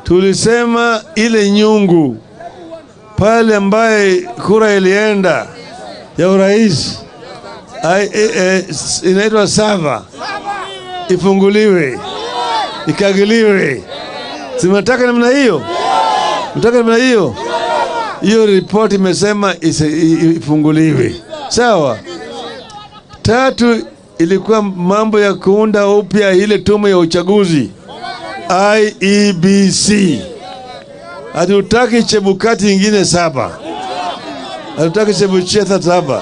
tulisema ile nyungu pale ambaye kura ilienda ya urais inaitwa Sava, ifunguliwe, ikagiliwe. Si mnataka namna hiyo? Mnataka namna hiyo? Hiyo ripoti imesema ifunguliwe. Sawa. Tatu, ilikuwa mambo ya kuunda upya ile tume ya uchaguzi IEBC. Hatutaki Chebukati ingine 7. Hatutaki Chebuchetha 7.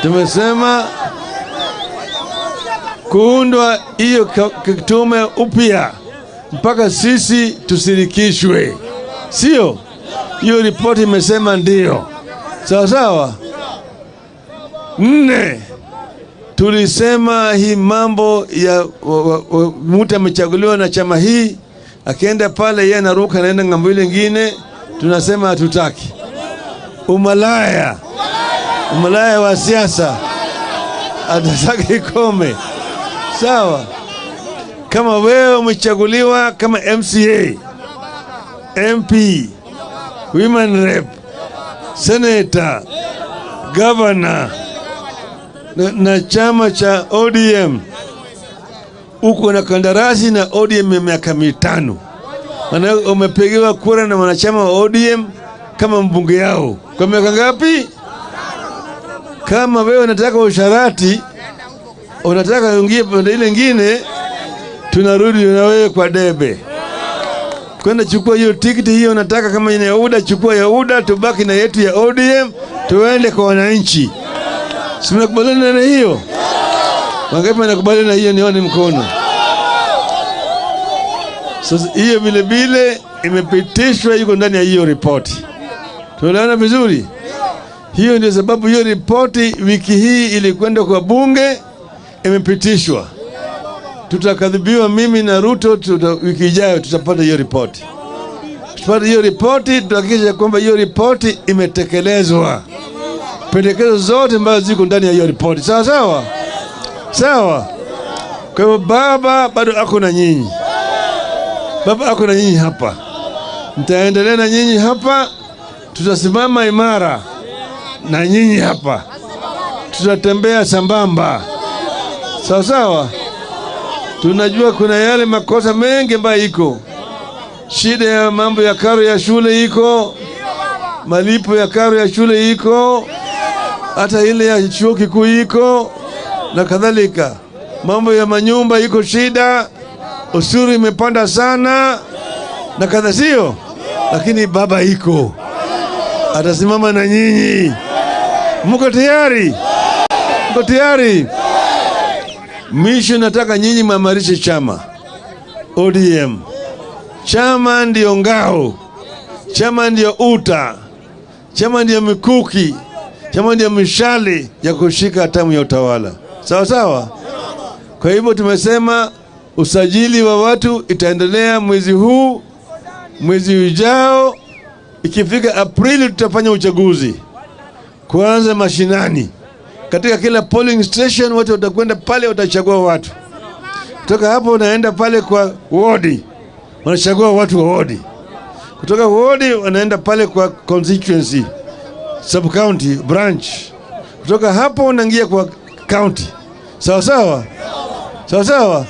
Tumesema kuundwa hiyo tume upya mpaka sisi tusirikishwe. Sio? Hiyo ripoti imesema ndio. Sawa sawa. 4, tulisema hii mambo ya mtu amechaguliwa na chama hii, akienda pale yeye anaruka anaenda ng'ambo ile nyingine, tunasema hatutaki. Umalaya. Umalaya wa siasa hatutaki ikome. Sawa. Kama wewe umechaguliwa kama MCA, MP, Women Rep, Senator, Governor na chama cha ODM, uko na kandarasi na ODM ya miaka 5. Maana umepigiwa kura na wanachama wa ODM kama mbunge yao kwa miaka ngapi? Kama wewe unataka usharati, unataka uingie pande ile nyingine, tunarudi na wewe kwa debe. Kwenda chukua hiyo tikiti hiyo unataka, kama ina UDA chukua ya UDA, tubaki na yetu ya ODM, tuende kwa wananchi. Si mnakubaliana na hiyo? Wangapi wanakubaliana na hiyo? Nione mkono. Sasa hiyo vile vile imepitishwa, iko ndani ya hiyo ripoti. Tunaelewana vizuri? Hiyo ndio sababu hiyo ripoti wiki hii ilikwenda kwa bunge, imepitishwa. Tutakadhibiwa mimi na Ruto wiki ijayo tutapata hiyo ripoti. Tutapata hiyo ripoti, tutahakikisha kwamba hiyo ripoti imetekelezwa. Pendekezo zote ambazo ziko ndani ya hiyo ripoti. Sawa sawa? Sawa. Kwa hivyo baba bado ako na nyinyi. Baba ako na nyinyi hapa. Nitaendelea na nyinyi hapa. Tutasimama imara na nyinyi hapa. Tutatembea sambamba. Sawa sawa? Tunajua kuna yale makosa mengi ambayo iko. Shida ya mambo ya karo ya shule iko. Malipo ya karo ya shule iko. Hata ile ya chuo kikuu iko na kadhalika. Mambo ya manyumba iko shida. Ushuru imepanda sana na kadha, sio? Lakini baba iko. Atasimama na nyinyi. Mko tayari? Mko tayari? Mwisho nataka nyinyi maimarishe chama ODM. Chama ndio ngao. Chama ndio uta. Chama ndio mikuki. Chama ndio mishale ya kushika hatamu ya utawala. Sawa sawa? Kwa hivyo tumesema usajili wa watu itaendelea mwezi huu, mwezi ujao. Ikifika Aprili tutafanya uchaguzi. Kuanza mashinani. Katika kila polling station watu watakwenda pale watachagua watu. Kutoka hapo unaenda pale kwa wodi, wanachagua watu wa wodi. Kutoka wodi wanaenda pale kwa constituency, sub county, branch. Kutoka hapo unaingia kwa county. Sawa sawa? Sawa sawa?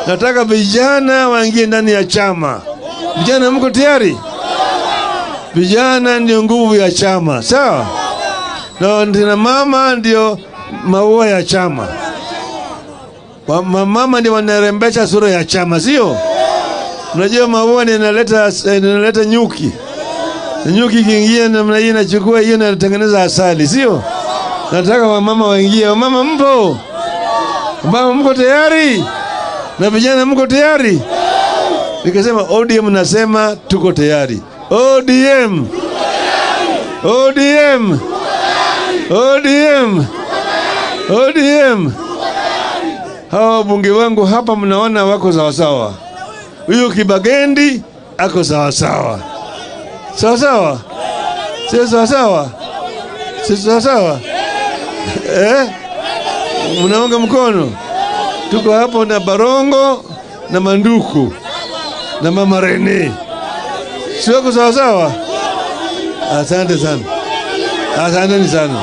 Nataka vijana waingie ndani ya chama. Vijana mko tayari? Vijana ndio nguvu ya chama, sawa? Na ndio mama ndio maua ya chama. Mama ndio wanarembesha sura ya chama, sio? Unajua maua ndio inaleta nyuki. Nyuki kiingia namna hii inachukua hiyo na inatengeneza asali, sio? Nataka wamama waingie. Wamama mpo? Mama mko tayari? Na vijana mko tayari? Nikasema ODM nasema tuko tayari. ODM. ODM. ODM. ODM. Hawa wabunge wangu hapa mnaona wako sawa sawa. Huyu Kibagendi ako sawa sawa. Sawa sawa? Sio sawa sawa? Sio sawa sawa? Eh? Mnaunga mkono? Tuko hapo na Barongo na Manduku na Mama Rene. Sio sawa sawa? Asante sana. Asanteni sana.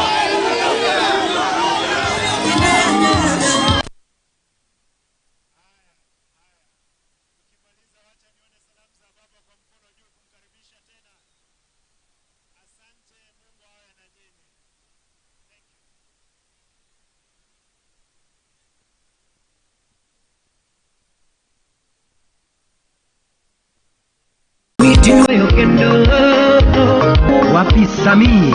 Wapi Samii?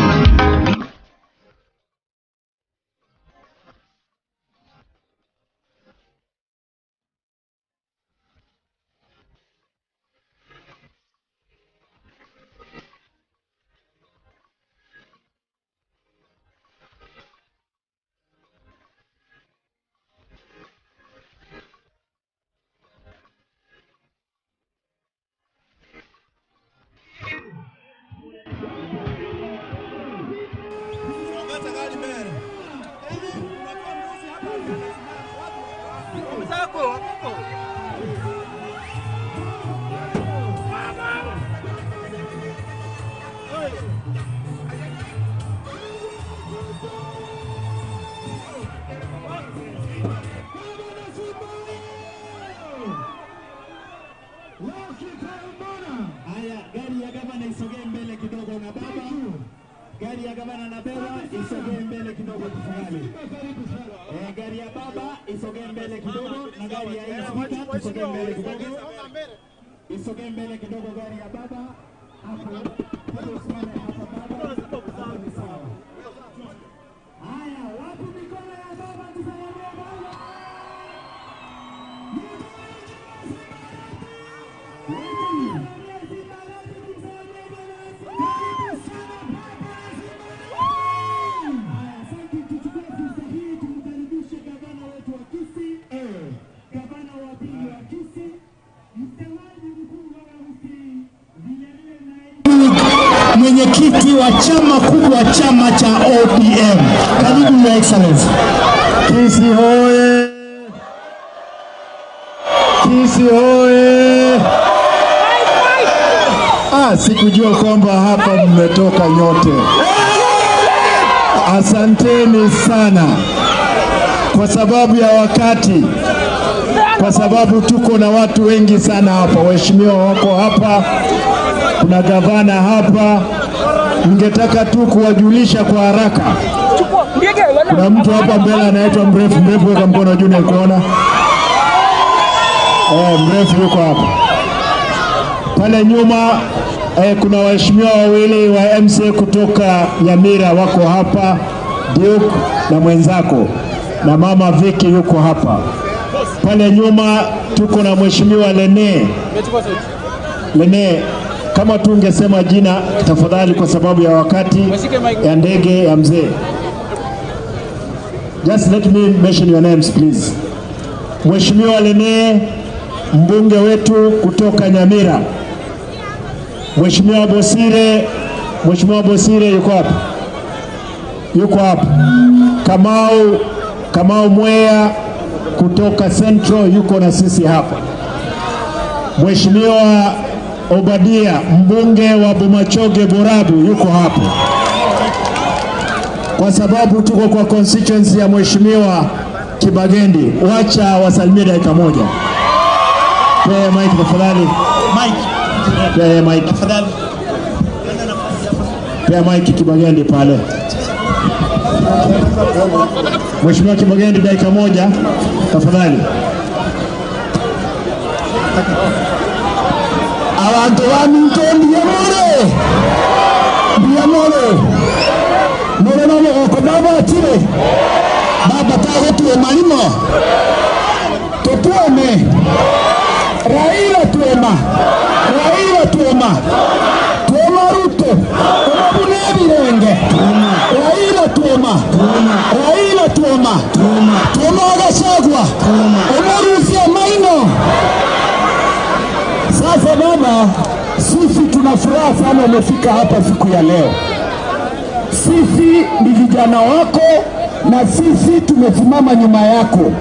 Haya, gari ya gavana isogee mbele kidogo na baba. Gari ya gavana na beba isogee mbele kidogo tafadhali. Gari ya baba isogee mbele kidogo na gari ya spika isogee mbele kidogo. Isogee mbele kidogo gari ya baba. Hapo. Usimame hapa baba. Hapo ni sawa. Haya, wapi mikono ya baba tusalimie baba. Mwenyekiti wa chama kubwa, chama cha ODM. Karibu Your Excellency. Kisii hoye! Kisii hoye! Sikujua kwamba hapa mmetoka nyote. Asanteni sana. Kwa sababu ya wakati, kwa sababu tuko na watu wengi sana hapa, waheshimiwa wako hapa, kuna gavana hapa. Ningetaka tu kuwajulisha kwa haraka. Kuna mtu hapa mbele anaitwa Mrefu. Mrefu, weka mkono juu nikuona. Mrefu yuko hapa. Pale nyuma kuna waheshimiwa wawili wa MCA kutoka Nyamira wako hapa, Duke na mwenzako, na Mama Vicky yuko hapa. Pale nyuma tuko na Mheshimiwa Lene. Lene, kama tungesema jina tafadhali kwa sababu ya wakati ya ndege ya mzee. Just let me mention your names please. Mheshimiwa Lene, mbunge wetu kutoka Nyamira. Mheshimiwa Bosire, Mheshimiwa Bosire yuko hapa. Yuko hapa. Kamau Mwea kutoka Central yuko na sisi hapa. Mheshimiwa Obadia, mbunge wa Bomachoge Borabu yuko hapa. Kwa sababu tuko kwa constituency ya Mheshimiwa Kibagendi, wacha wasalimie dakika moja. Pea mic tafadhali. Mic. Pea mic tafadhali. Pea mic Kibagendi pale. Mheshimiwa Kibagendi dakika moja tafadhali. Abantu baminto mbiyamore. Mbiyamore. Nore nabo baba atire. Baba taho tuwe malimo. Tutuome. Raila tuema. Raila tuema. Tuema Ruto. Omabune birenge. Raila tuema. Raila tuema. Tuema Gachagua. Omorusia maino. Sasa baba, sisi tuna furaha sana umefika hapa siku ya leo. Sisi ni vijana wako na sisi tumesimama nyuma yako.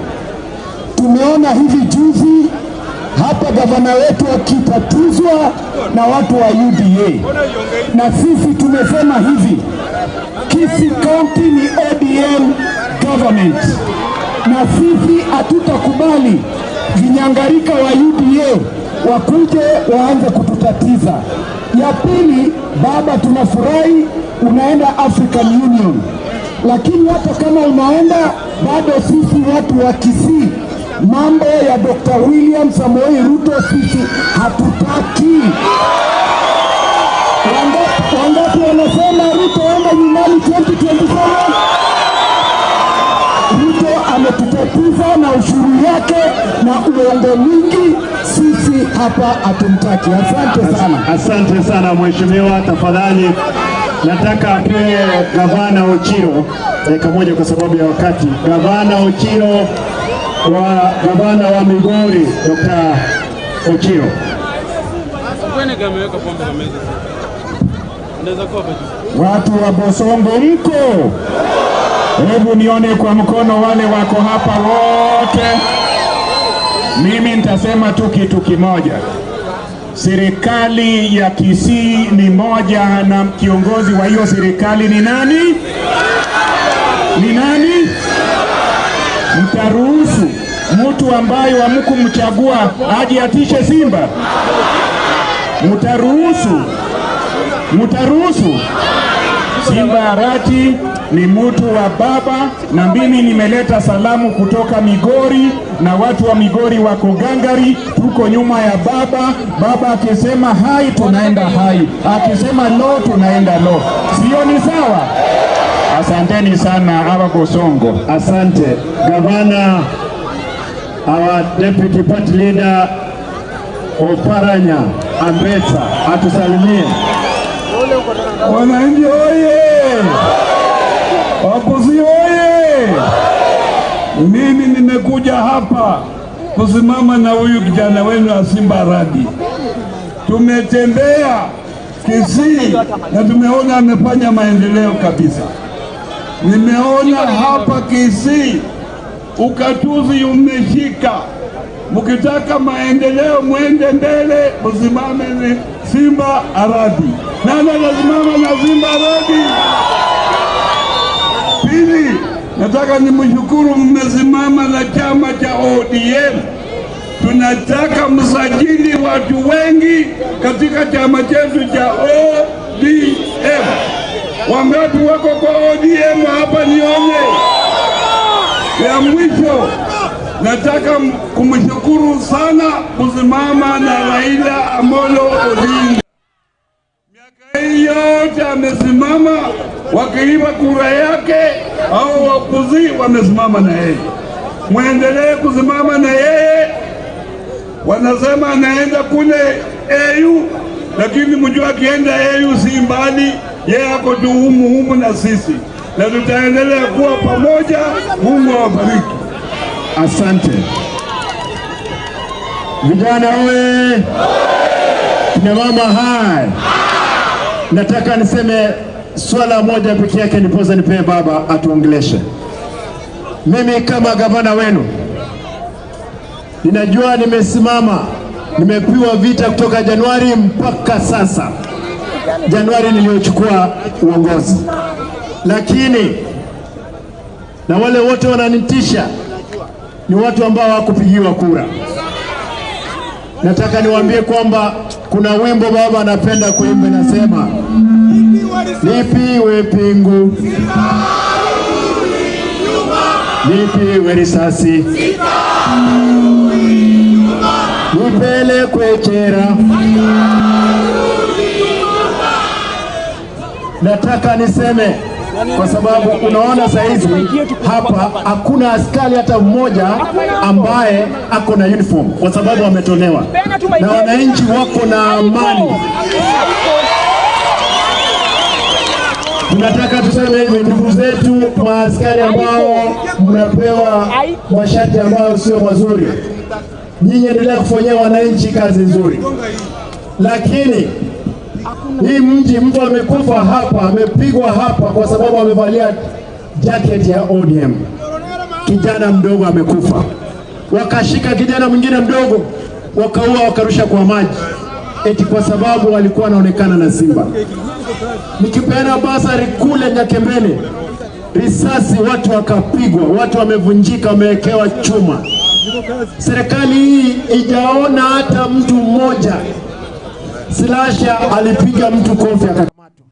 Tumeona hivi juzi hapa gavana wetu akitatizwa na watu wa UDA, na sisi tumesema hivi, Kisii County ni ODM government, na sisi hatutakubali vinyangarika wa UDA wakuje waanze kututatiza. Ya pili, baba, tunafurahi unaenda African Union, lakini hata kama unaenda bado sisi watu wa Kisii, mambo ya Dr. William Samoei Ruto sisi hatutaki. Wangapi wanasema Ruto enda nyumbani 2027? Ruto ametutatiza na ushuru yake na uongo mwingi, sisi hapa hatumtaki. Asante sana. Asante sana mheshimiwa. Tafadhali nataka apewe Gavana Ochiro dakika moja kwa sababu ya wakati. Gavana Ochiro wa gavana wa Migori, Dr. Ochiro. Watu wa Bosongo mko? Hebu nione kwa mkono wale wako hapa wote. Mimi nitasema tu kitu kimoja. Serikali ya Kisii ni moja, na kiongozi wa hiyo serikali ni nani? Ni nani? Mtaruhusu mtu ambaye hamkumchagua aje atishe Simba? Mtaruhusu? Mtaruhusu? Simba Arati ni mtu wa baba, na mimi nimeleta salamu kutoka Migori, na watu wa Migori wako gangari, tuko nyuma ya baba. Baba akisema hai tunaenda hai, akisema lo tunaenda lo. Sio ni sawa? Asanteni sana hawa Bosongo. Asante Gavana, our deputy party leader Oparanya Ambetsa atusalimie. Wananchi oye! Wapuzi oye! Mimi nimekuja hapa kusimama na huyu kijana wenu wa Simba Arati. Tumetembea Kisii na tumeona amefanya maendeleo kabisa. Nimeona hapa Kisii ukatuzi umeshika. Mkitaka maendeleo mwende mbele, msimame ni Simba Arati. Nani anasimama na Simba Arati? Pili, nataka nimshukuru, mmesimama na chama cha ODM. Tunataka msajili watu wengi katika chama chetu cha ODM. Wangapi wako kwa ODM hapa nione? Ya mwisho, nataka kumshukuru sana kusimama na Raila Amolo Odinga. Miaka hii yote amesimama, wakiiba kura yake au wapuzi wamesimama na yeye. Muendelee kusimama na yeye. Wanasema anaenda kule AU, lakini mjua akienda AU si mbali, yeye ako tu humu humu na sisi, na tutaendelea kuwa pamoja. Mungu awabariki. Asante. Vijana oye! Kina mama hai! Nataka niseme swala moja peke yake nipoza nipewe baba atuongeleshe. Mimi kama gavana wenu ninajua nimesimama, nimepiwa vita kutoka Januari mpaka sasa. Januari niliochukua uongozi. Lakini na wale wote wananitisha ni watu ambao hawakupigiwa kura. Nataka niwaambie kwamba kuna wimbo baba anapenda kuimba, nasema nipiwe pingu, nipiwe risasi, nipelekwe jela. Nataka niseme kwa sababu unaona saizi hapa hakuna askari hata mmoja ambaye ako na uniform, kwa sababu ametolewa, na wananchi wako na amani. Tunataka tuseme hivi, ndugu zetu maaskari ambao mnapewa mashati ambayo sio mazuri, nyinyi endelea kufanyia wananchi kazi nzuri, lakini Hii mji mtu amekufa hapa, amepigwa hapa kwa sababu amevalia jacket ya ODM. Kijana mdogo amekufa. Wakashika kijana mwingine mdogo, wakaua, wakarusha kwa maji, eti kwa sababu walikuwa wanaonekana na Simba. Nikipeana basari kule Nyakembele, risasi watu wakapigwa, watu wamevunjika, wamewekewa chuma. Serikali hii ijaona hata mtu mmoja. Silasha alipiga mtu kofi akakamatwa.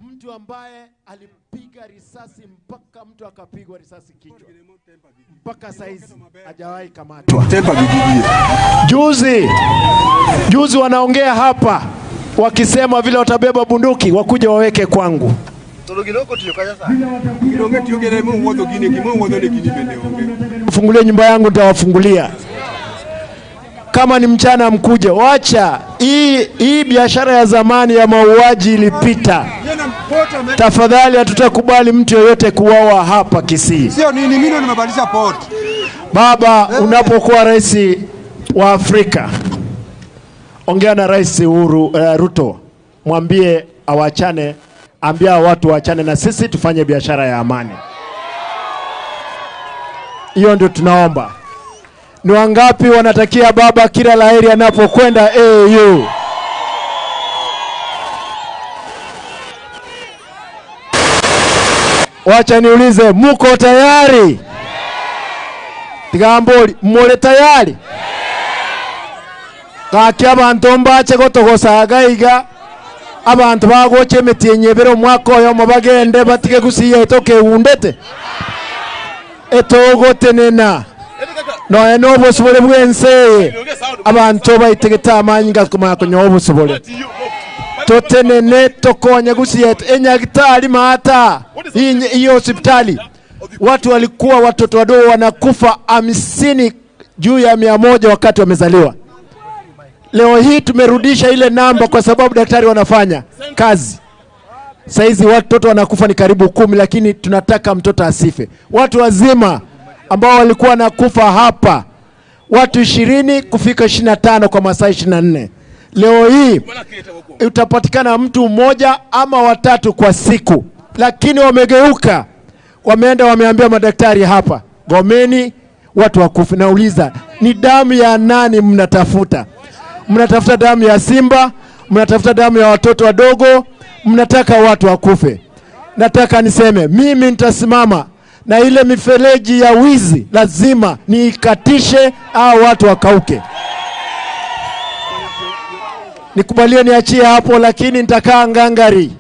Mtu ambaye alipiga risasi mpaka mtu akapigwa risasi kichwa, mpaka saizi hajawahi kamatwa. Juzi wanaongea hapa wakisema vile watabeba bunduki wakuja waweke kwangu. Fungulie nyumba yangu, nitawafungulia. Kama ni mchana mkuje. Wacha hii biashara ya zamani ya mauaji ilipita. Tafadhali hatutakubali mtu yeyote kuuawa hapa Kisii. Sio nini, mimi nimebadilisha port. Baba, unapokuwa rais wa Afrika, ongea na Rais Uhuru Ruto, mwambie awachane, ambia watu waachane na sisi tufanye biashara ya amani. Hiyo ndio tunaomba. Ni wangapi wanatakia baba kila laheri anapokwenda AU? Wacha niulize, muko tayari? Tigamboli, mule tayari? Gaki abantu mbache gotogosaga iga, abantu bagoche emiti ebere omwaka oyo bagende batige gusiya etoke undete etogotenena noe n'obusobole bw'ensi abantu baitegete amanyi gakumanya kunyoa obusobole totenene tokonye gusiya enyagitali maata hiyo hospitali watu walikuwa watoto wadogo wanakufa 50 juu ya 100 wakati wamezaliwa. Leo hii tumerudisha ile namba kwa sababu daktari wanafanya kazi. Saizi watoto wanakufa ni karibu 10, lakini tunataka mtoto asife. Watu wazima ambao walikuwa wanakufa hapa watu 20 kufika 25 kwa masaa 24. Leo hii utapatikana mtu mmoja ama watatu kwa siku. Lakini wamegeuka, wameenda wameambia madaktari hapa, gomeni watu wakufe. Nauliza, ni damu ya nani mnatafuta? Mnatafuta damu ya simba, mnatafuta damu ya watoto wadogo, mnataka watu wakufe. Nataka niseme, mimi nitasimama na ile mifereji ya wizi lazima niikatishe au watu wakauke. Nikubalie niachie hapo, lakini nitakaa ngangari.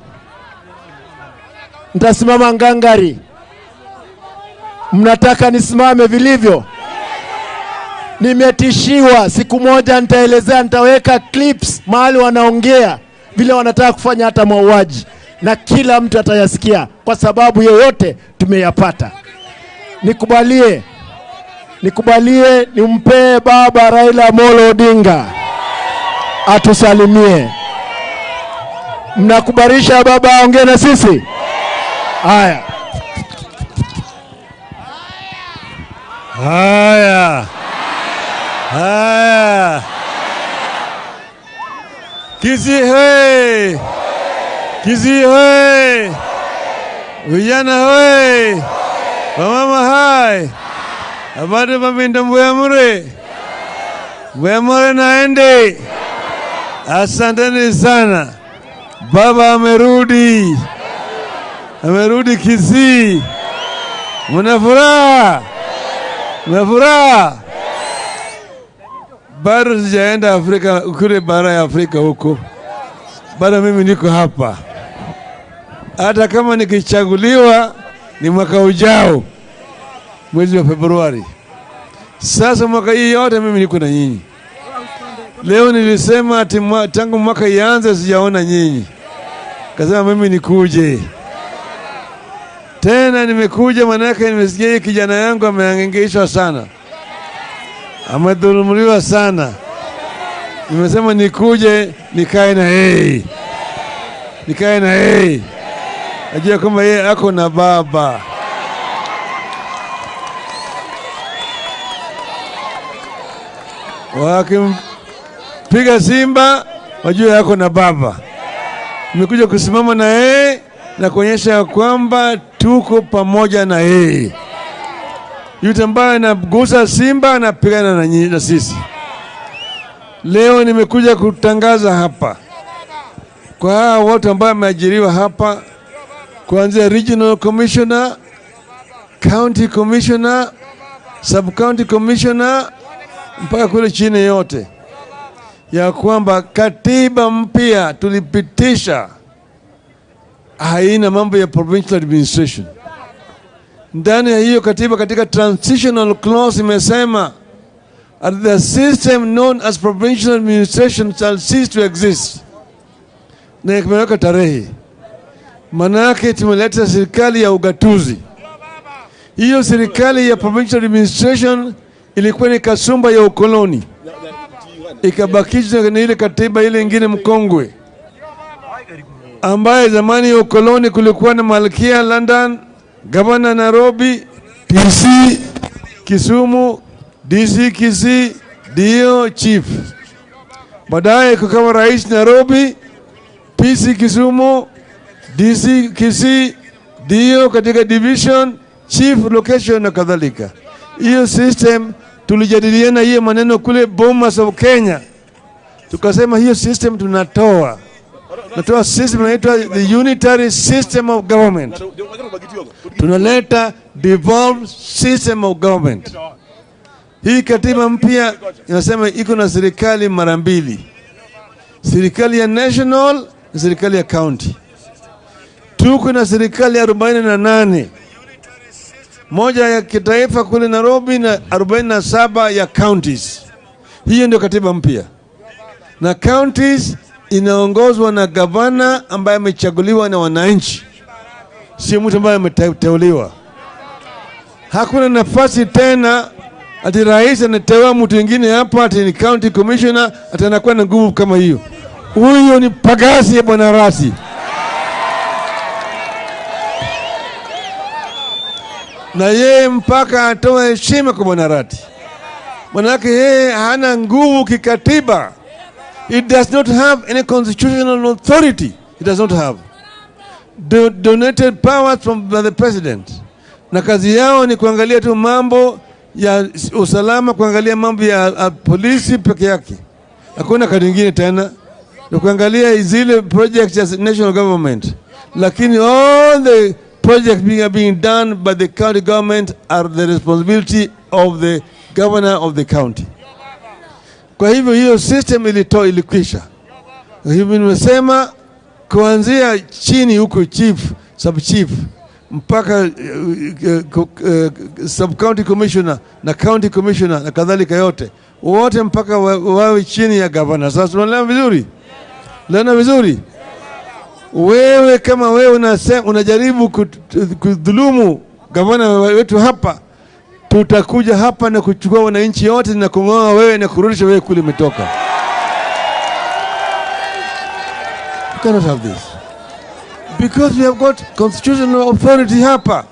Nitasimama ngangari. Mnataka nisimame vilivyo? Nimetishiwa, siku moja nitaelezea, nitaweka clips mahali wanaongea vile wanataka kufanya hata mauaji, na kila mtu atayasikia kwa sababu yoyote tumeyapata. Nikubalie nimpe baba Raila Amolo Odinga atusalimie. Mnakubarisha baba aongee na sisi? Haya. Haya. Haya. Kisii hoi! Kisii hoi! Vijana hoi! Wamama hai! Abado paminda Mbuyamure. Mbuyamure naende. Asanteni sana. Baba amerudi. Amerudi Kisii. Mna furaha? Mna furaha? Bado sijaenda Afrika, kule bara ya Afrika huko. Bado mimi niko hapa. Hata kama nikichaguliwa ni mwaka ujao, mwezi wa Februari. Sasa mwaka hii yote mimi niko na nyinyi. Leo nilisema ati tangu mwaka ianze sijaona nyinyi. Kasema mimi nikuje. Tena nimekuja manake nimesikia kijana yangu amehangaishwa sana. Amedhulumiwa sana. Nimesema nikuje nikae na yeye. Nikae na yeye. Najua kama yeye ako na baba. Wakimpiga simba Wajue yako na baba. Nimekuja kusimama na yeye na kuonyesha kwamba tuko pamoja na yeye. Yule ambaye anagusa Simba anapigana na sisi. Leo nimekuja kutangaza hapa kwa hawa watu ambao wameajiriwa hapa, kuanzia regional commissioner, county commissioner, sub county commissioner mpaka kule chini yote, ya kwamba katiba mpya tulipitisha haina mambo ya provincial administration. Ndani ya hiyo katiba, katika transitional clause imesema the system known as provincial administration shall cease to exist. Na imeweka tarehe. Manake tumeleta serikali ya ugatuzi. Hiyo serikali ya provincial administration ilikuwa ni kasumba ya ukoloni, ikabakishwa na ile katiba ile ingine mkongwe, ambaye zamani ya ukoloni kulikuwa na malkia London, governor Nairobi, PC Kisumu, DC Kisii, DO chief. Baadaye kukawa rais Nairobi, PC Kisumu, DC Kisii, DO katika division, chief location na kadhalika. Hiyo system tulijadiliana hiyo maneno kule Bomas of Kenya. Tukasema hiyo system tunatoa. Tunatoa system inaitwa the unitary system of government. Tunaleta devolved system of government. Hii katiba mpya inasema iko na serikali mara mbili. Serikali ya national na serikali ya county. Tuko na serikali 48. Moja ya kitaifa kule Nairobi na 47 ya counties. Hiyo ndio katiba mpya. Na counties inaongozwa na gavana ambaye amechaguliwa na wananchi, sio mtu ambaye ameteuliwa. Hakuna nafasi tena ati rais anateua mtu mwingine hapa ati ni county commissioner ati anakuwa na nguvu kama hiyo. Huyo ni pagasi ya bwana Rasi. Na yeye mpaka atoe heshima kwa bwana Rati. Manake yeye hana nguvu kikatiba. It does not have any constitutional authority. It does not have. Donated powers from the president. Na kazi yao ni kuangalia tu mambo ya usalama, kuangalia mambo ya polisi peke yake. Hakuna kazi nyingine tena. Ni kuangalia zile projects ya national government. Lakini all the projects being done by the county government are the responsibility of the governor of the county. Kwa hivyo hiyo system ilikwisha. Hivyo nimesema kuanzia chini huko chief, sub chief mpaka sub county commissioner na county commissioner na kadhalika yote, wote mpaka wawe chini ya governor. Sasa tunaelewa vizuri? Lena vizuri? Wewe kama wewe unajaribu kudhulumu gavana wetu hapa, tutakuja hapa na kuchukua wananchi wote na kungoa wewe na kurudisha wewe kule umetoka. You cannot have this. Because we have got constitutional authority hapa.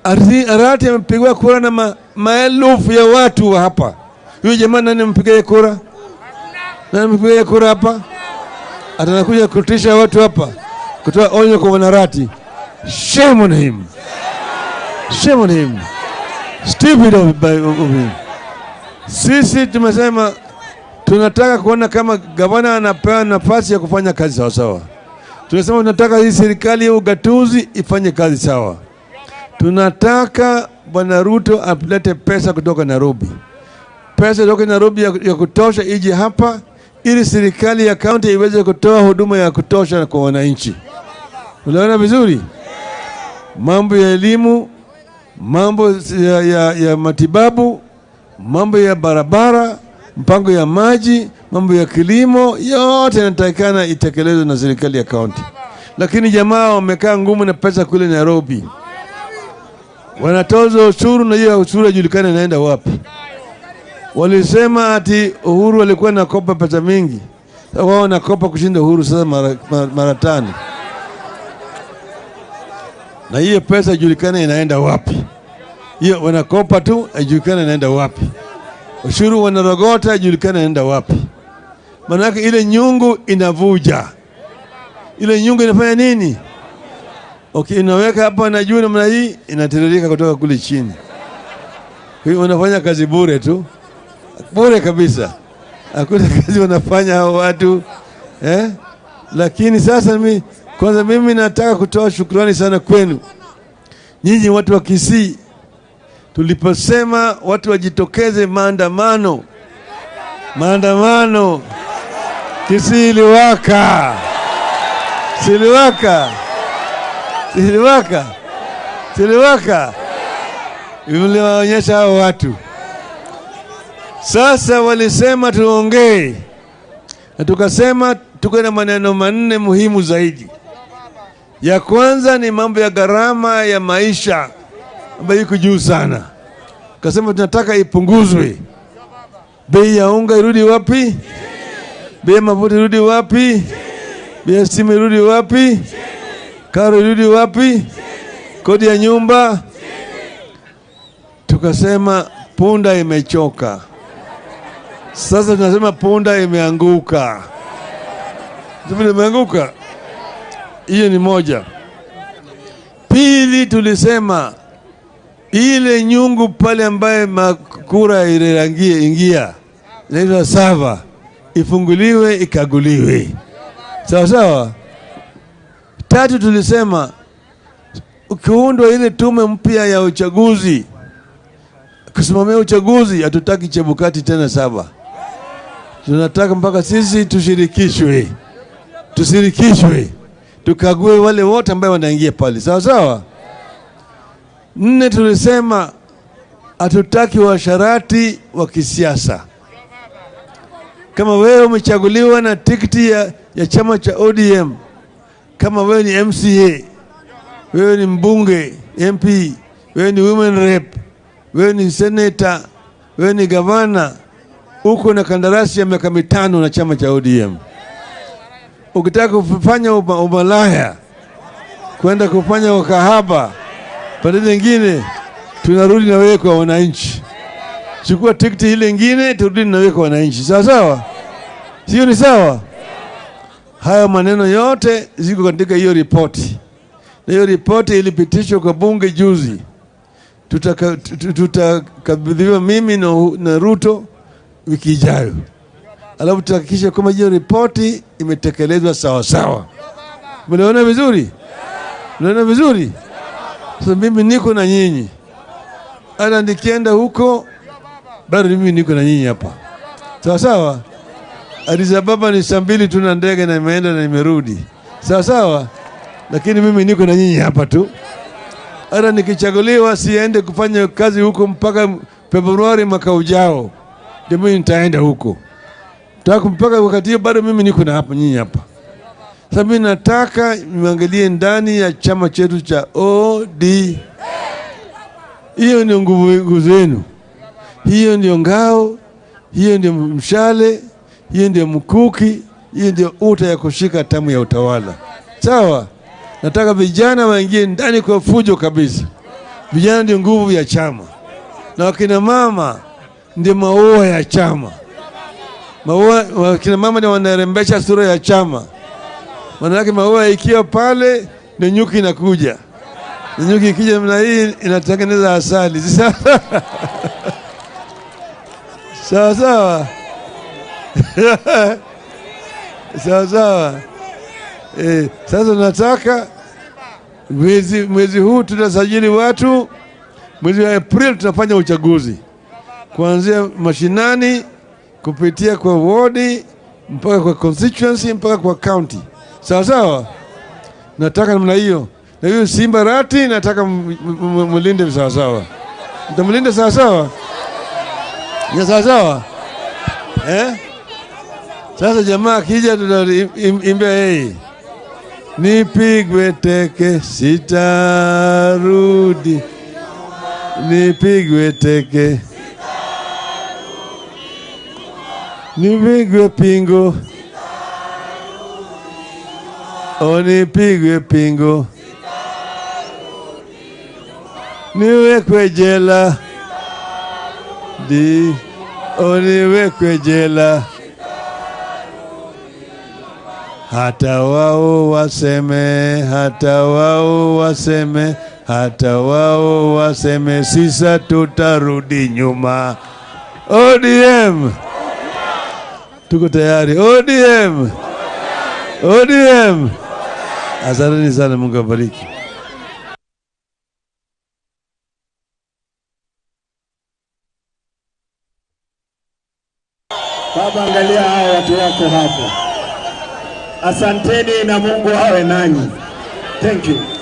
Arati amepigwa kura na maelfu ya watu hapa. Huyu jamaa nani amempigia kura? Nani amempigia kura hapa? Atakuja kutisha watu hapa, kutoa onyo kwa wanarati. Shame on him. Shame on him. Stupid of him. Sisi tumesema tunataka kuona kama gavana anapewa nafasi ya kufanya kazi sawa sawa. Tunasema tunataka hii serikali ya ugatuzi ifanye kazi sawa. Tunataka Bwana Ruto alete pesa kutoka Nairobi. Pesa kutoka Nairobi ya kutosha ije hapa ili serikali ya county iweze kutoa huduma ya kutosha kwa wananchi. Unaona vizuri? Mambo ya elimu, mambo ya matibabu, mambo ya barabara, mpango ya maji, mambo ya kilimo, yote yanatakikana itekelezwe na serikali ya county. Lakini jamaa wamekaa ngumu na pesa kule Nairobi. Wanatoza ushuru na hiyo ushuru haijulikani inaenda wapi. Walisema ati Uhuru alikuwa anakopa pesa mingi. Wao wanakopa kushinda Uhuru sasa mara 5. Na hiyo pesa haijulikani inaenda wapi. Hiyo wanakopa tu haijulikani inaenda wapi. Ushuru wanarogota haijulikani inaenda wapi. Maanake ile nyungu inavuja. Ile nyungu inafanya nini? Okay, inaweka hapa na juu namna hii, inatiririka kutoka kule chini. Kwa hiyo unafanya kazi bure tu. Bure kabisa. Hakuna kazi wanafanya hao watu. Lakini sasa kwanza mimi nataka kutoa shukrani sana kwenu. Nyinyi watu wa Kisii, tuliposema watu wajitokeze maandamano, maandamano, Kisii iliwaka. Siliwaka. Siliwaka. Siliwaka. Mliwaonyesha hao watu. Sasa walisema tuongee. Na tukasema tuko na maneno manne muhimu zaidi. Ya kwanza ni mambo ya gharama ya maisha ambayo iko juu sana. Tukasema tunataka ipunguzwe. Bei ya unga irudi wapi? Bei ya mafuta irudi wapi? Bei ya stima irudi wapi? Karo irudi wapi? Kodi ya nyumba. Tukasema punda imechoka. Sasa tunasema punda imeanguka. Punda imeanguka. Hiyo ni moja. Pili, tulisema ile nyungu pale ambaye makura ilerangie ingia, inaitwa sava, ifunguliwe ikaguliwe. Sawa sawa. Tatu, tulisema ukiundwa ile tume mpya ya uchaguzi, kusimamia uchaguzi, hatutaki Chebukati tena saba. Tunataka mpaka sisi tushirikishwe. Tushirikishwe. Tukague wale wote ambao wanaingia pale. Sawa sawa. Nne, tulisema hatutaki washarati wa kisiasa. Kama wewe umechaguliwa na tikiti ya chama cha ODM, kama wewe ni MCA, wewe ni mbunge, MP, wewe ni women rep, wewe ni senator, wewe ni gavana, uko na kandarasi ya miaka 5 na chama cha ODM. Ukitaka kufanya umalaya, kwenda kufanya ukahaba, pande nyingine tunarudi na wewe kwa wananchi. Chukua tikiti ile nyingine, turudi na wewe kwa wananchi. Sawa sawa? Sio ni sawa? Hayo maneno yote ziko katika hiyo ripoti. Na hiyo ripoti ilipitishwa kwa bunge juzi. Tutakabidhiwa mimi na Ruto wiki ijayo. Alafu tutahakikisha kwamba hiyo ripoti imetekelezwa sawa sawa. Mnaona vizuri? Mnaona vizuri? Sasa mimi niko na nyinyi. Hata nikienda huko bado mimi niko na nyinyi hapa. Sawa sawa? Addis Ababa ni saa 2 tuna ndege na imeenda na imerudi. Sawa sawa? Lakini mimi niko na nyinyi hapa tu. Hata nikichaguliwa siende kufanya kazi huko mpaka Februari mwaka ujao. Ndio mimi nitaenda huko. Taka mpaka wakati hiyo bado mimi niko na hapa nyinyi hapa. Sasa mimi nataka niangalie ndani ya chama chetu cha OD. Hiyo ndio nguvu zenu. Hiyo ndio ngao, hiyo ndio mshale, hiyo ndio mkuki, hiyo ndio uta ya kushika tamu ya utawala. Sawa? Nataka vijana waingie ndani kwa fujo kabisa. Vijana ndio nguvu ya chama. Na wakina mama ndio maua ya chama. Maua, wakina mama ndio wanarembesha sura ya chama. Maana maua ikiwa pale ndio nyuki inakuja. Nyuki ikija namna hii inatengeneza asali. Sawa sawa. Sawa sawa. Sasa nataka mwezi huu tutasajili watu. Mwezi wa April tunafanya uchaguzi. Kuanzia mashinani, kupitia kwa ward, mpaka kwa constituency, mpaka kwa county. Sawa sawa. Nataka namna hiyo. Na hiyo Simba Rati nataka mlinde sawa sawa. Mtamlinda sawa sawa? Ya sawa sawa? Sasa jamaa akija tutaimba yeye. Nipigwe teke sitarudi. Nipigwe teke. Nipigwe pingo. O nipigwe pingo. Niwekwe jela. Di. O niwekwe jela. Hata wao waseme, hata wao waseme, hata wao waseme, sisa tutarudi nyuma. ODM tuko tayari. ODM, ODM. Asanteni sana, Mungu awabariki. Baba, angalia hao watu wako hapo. Asanteni na Mungu awe nanyi. Thank you.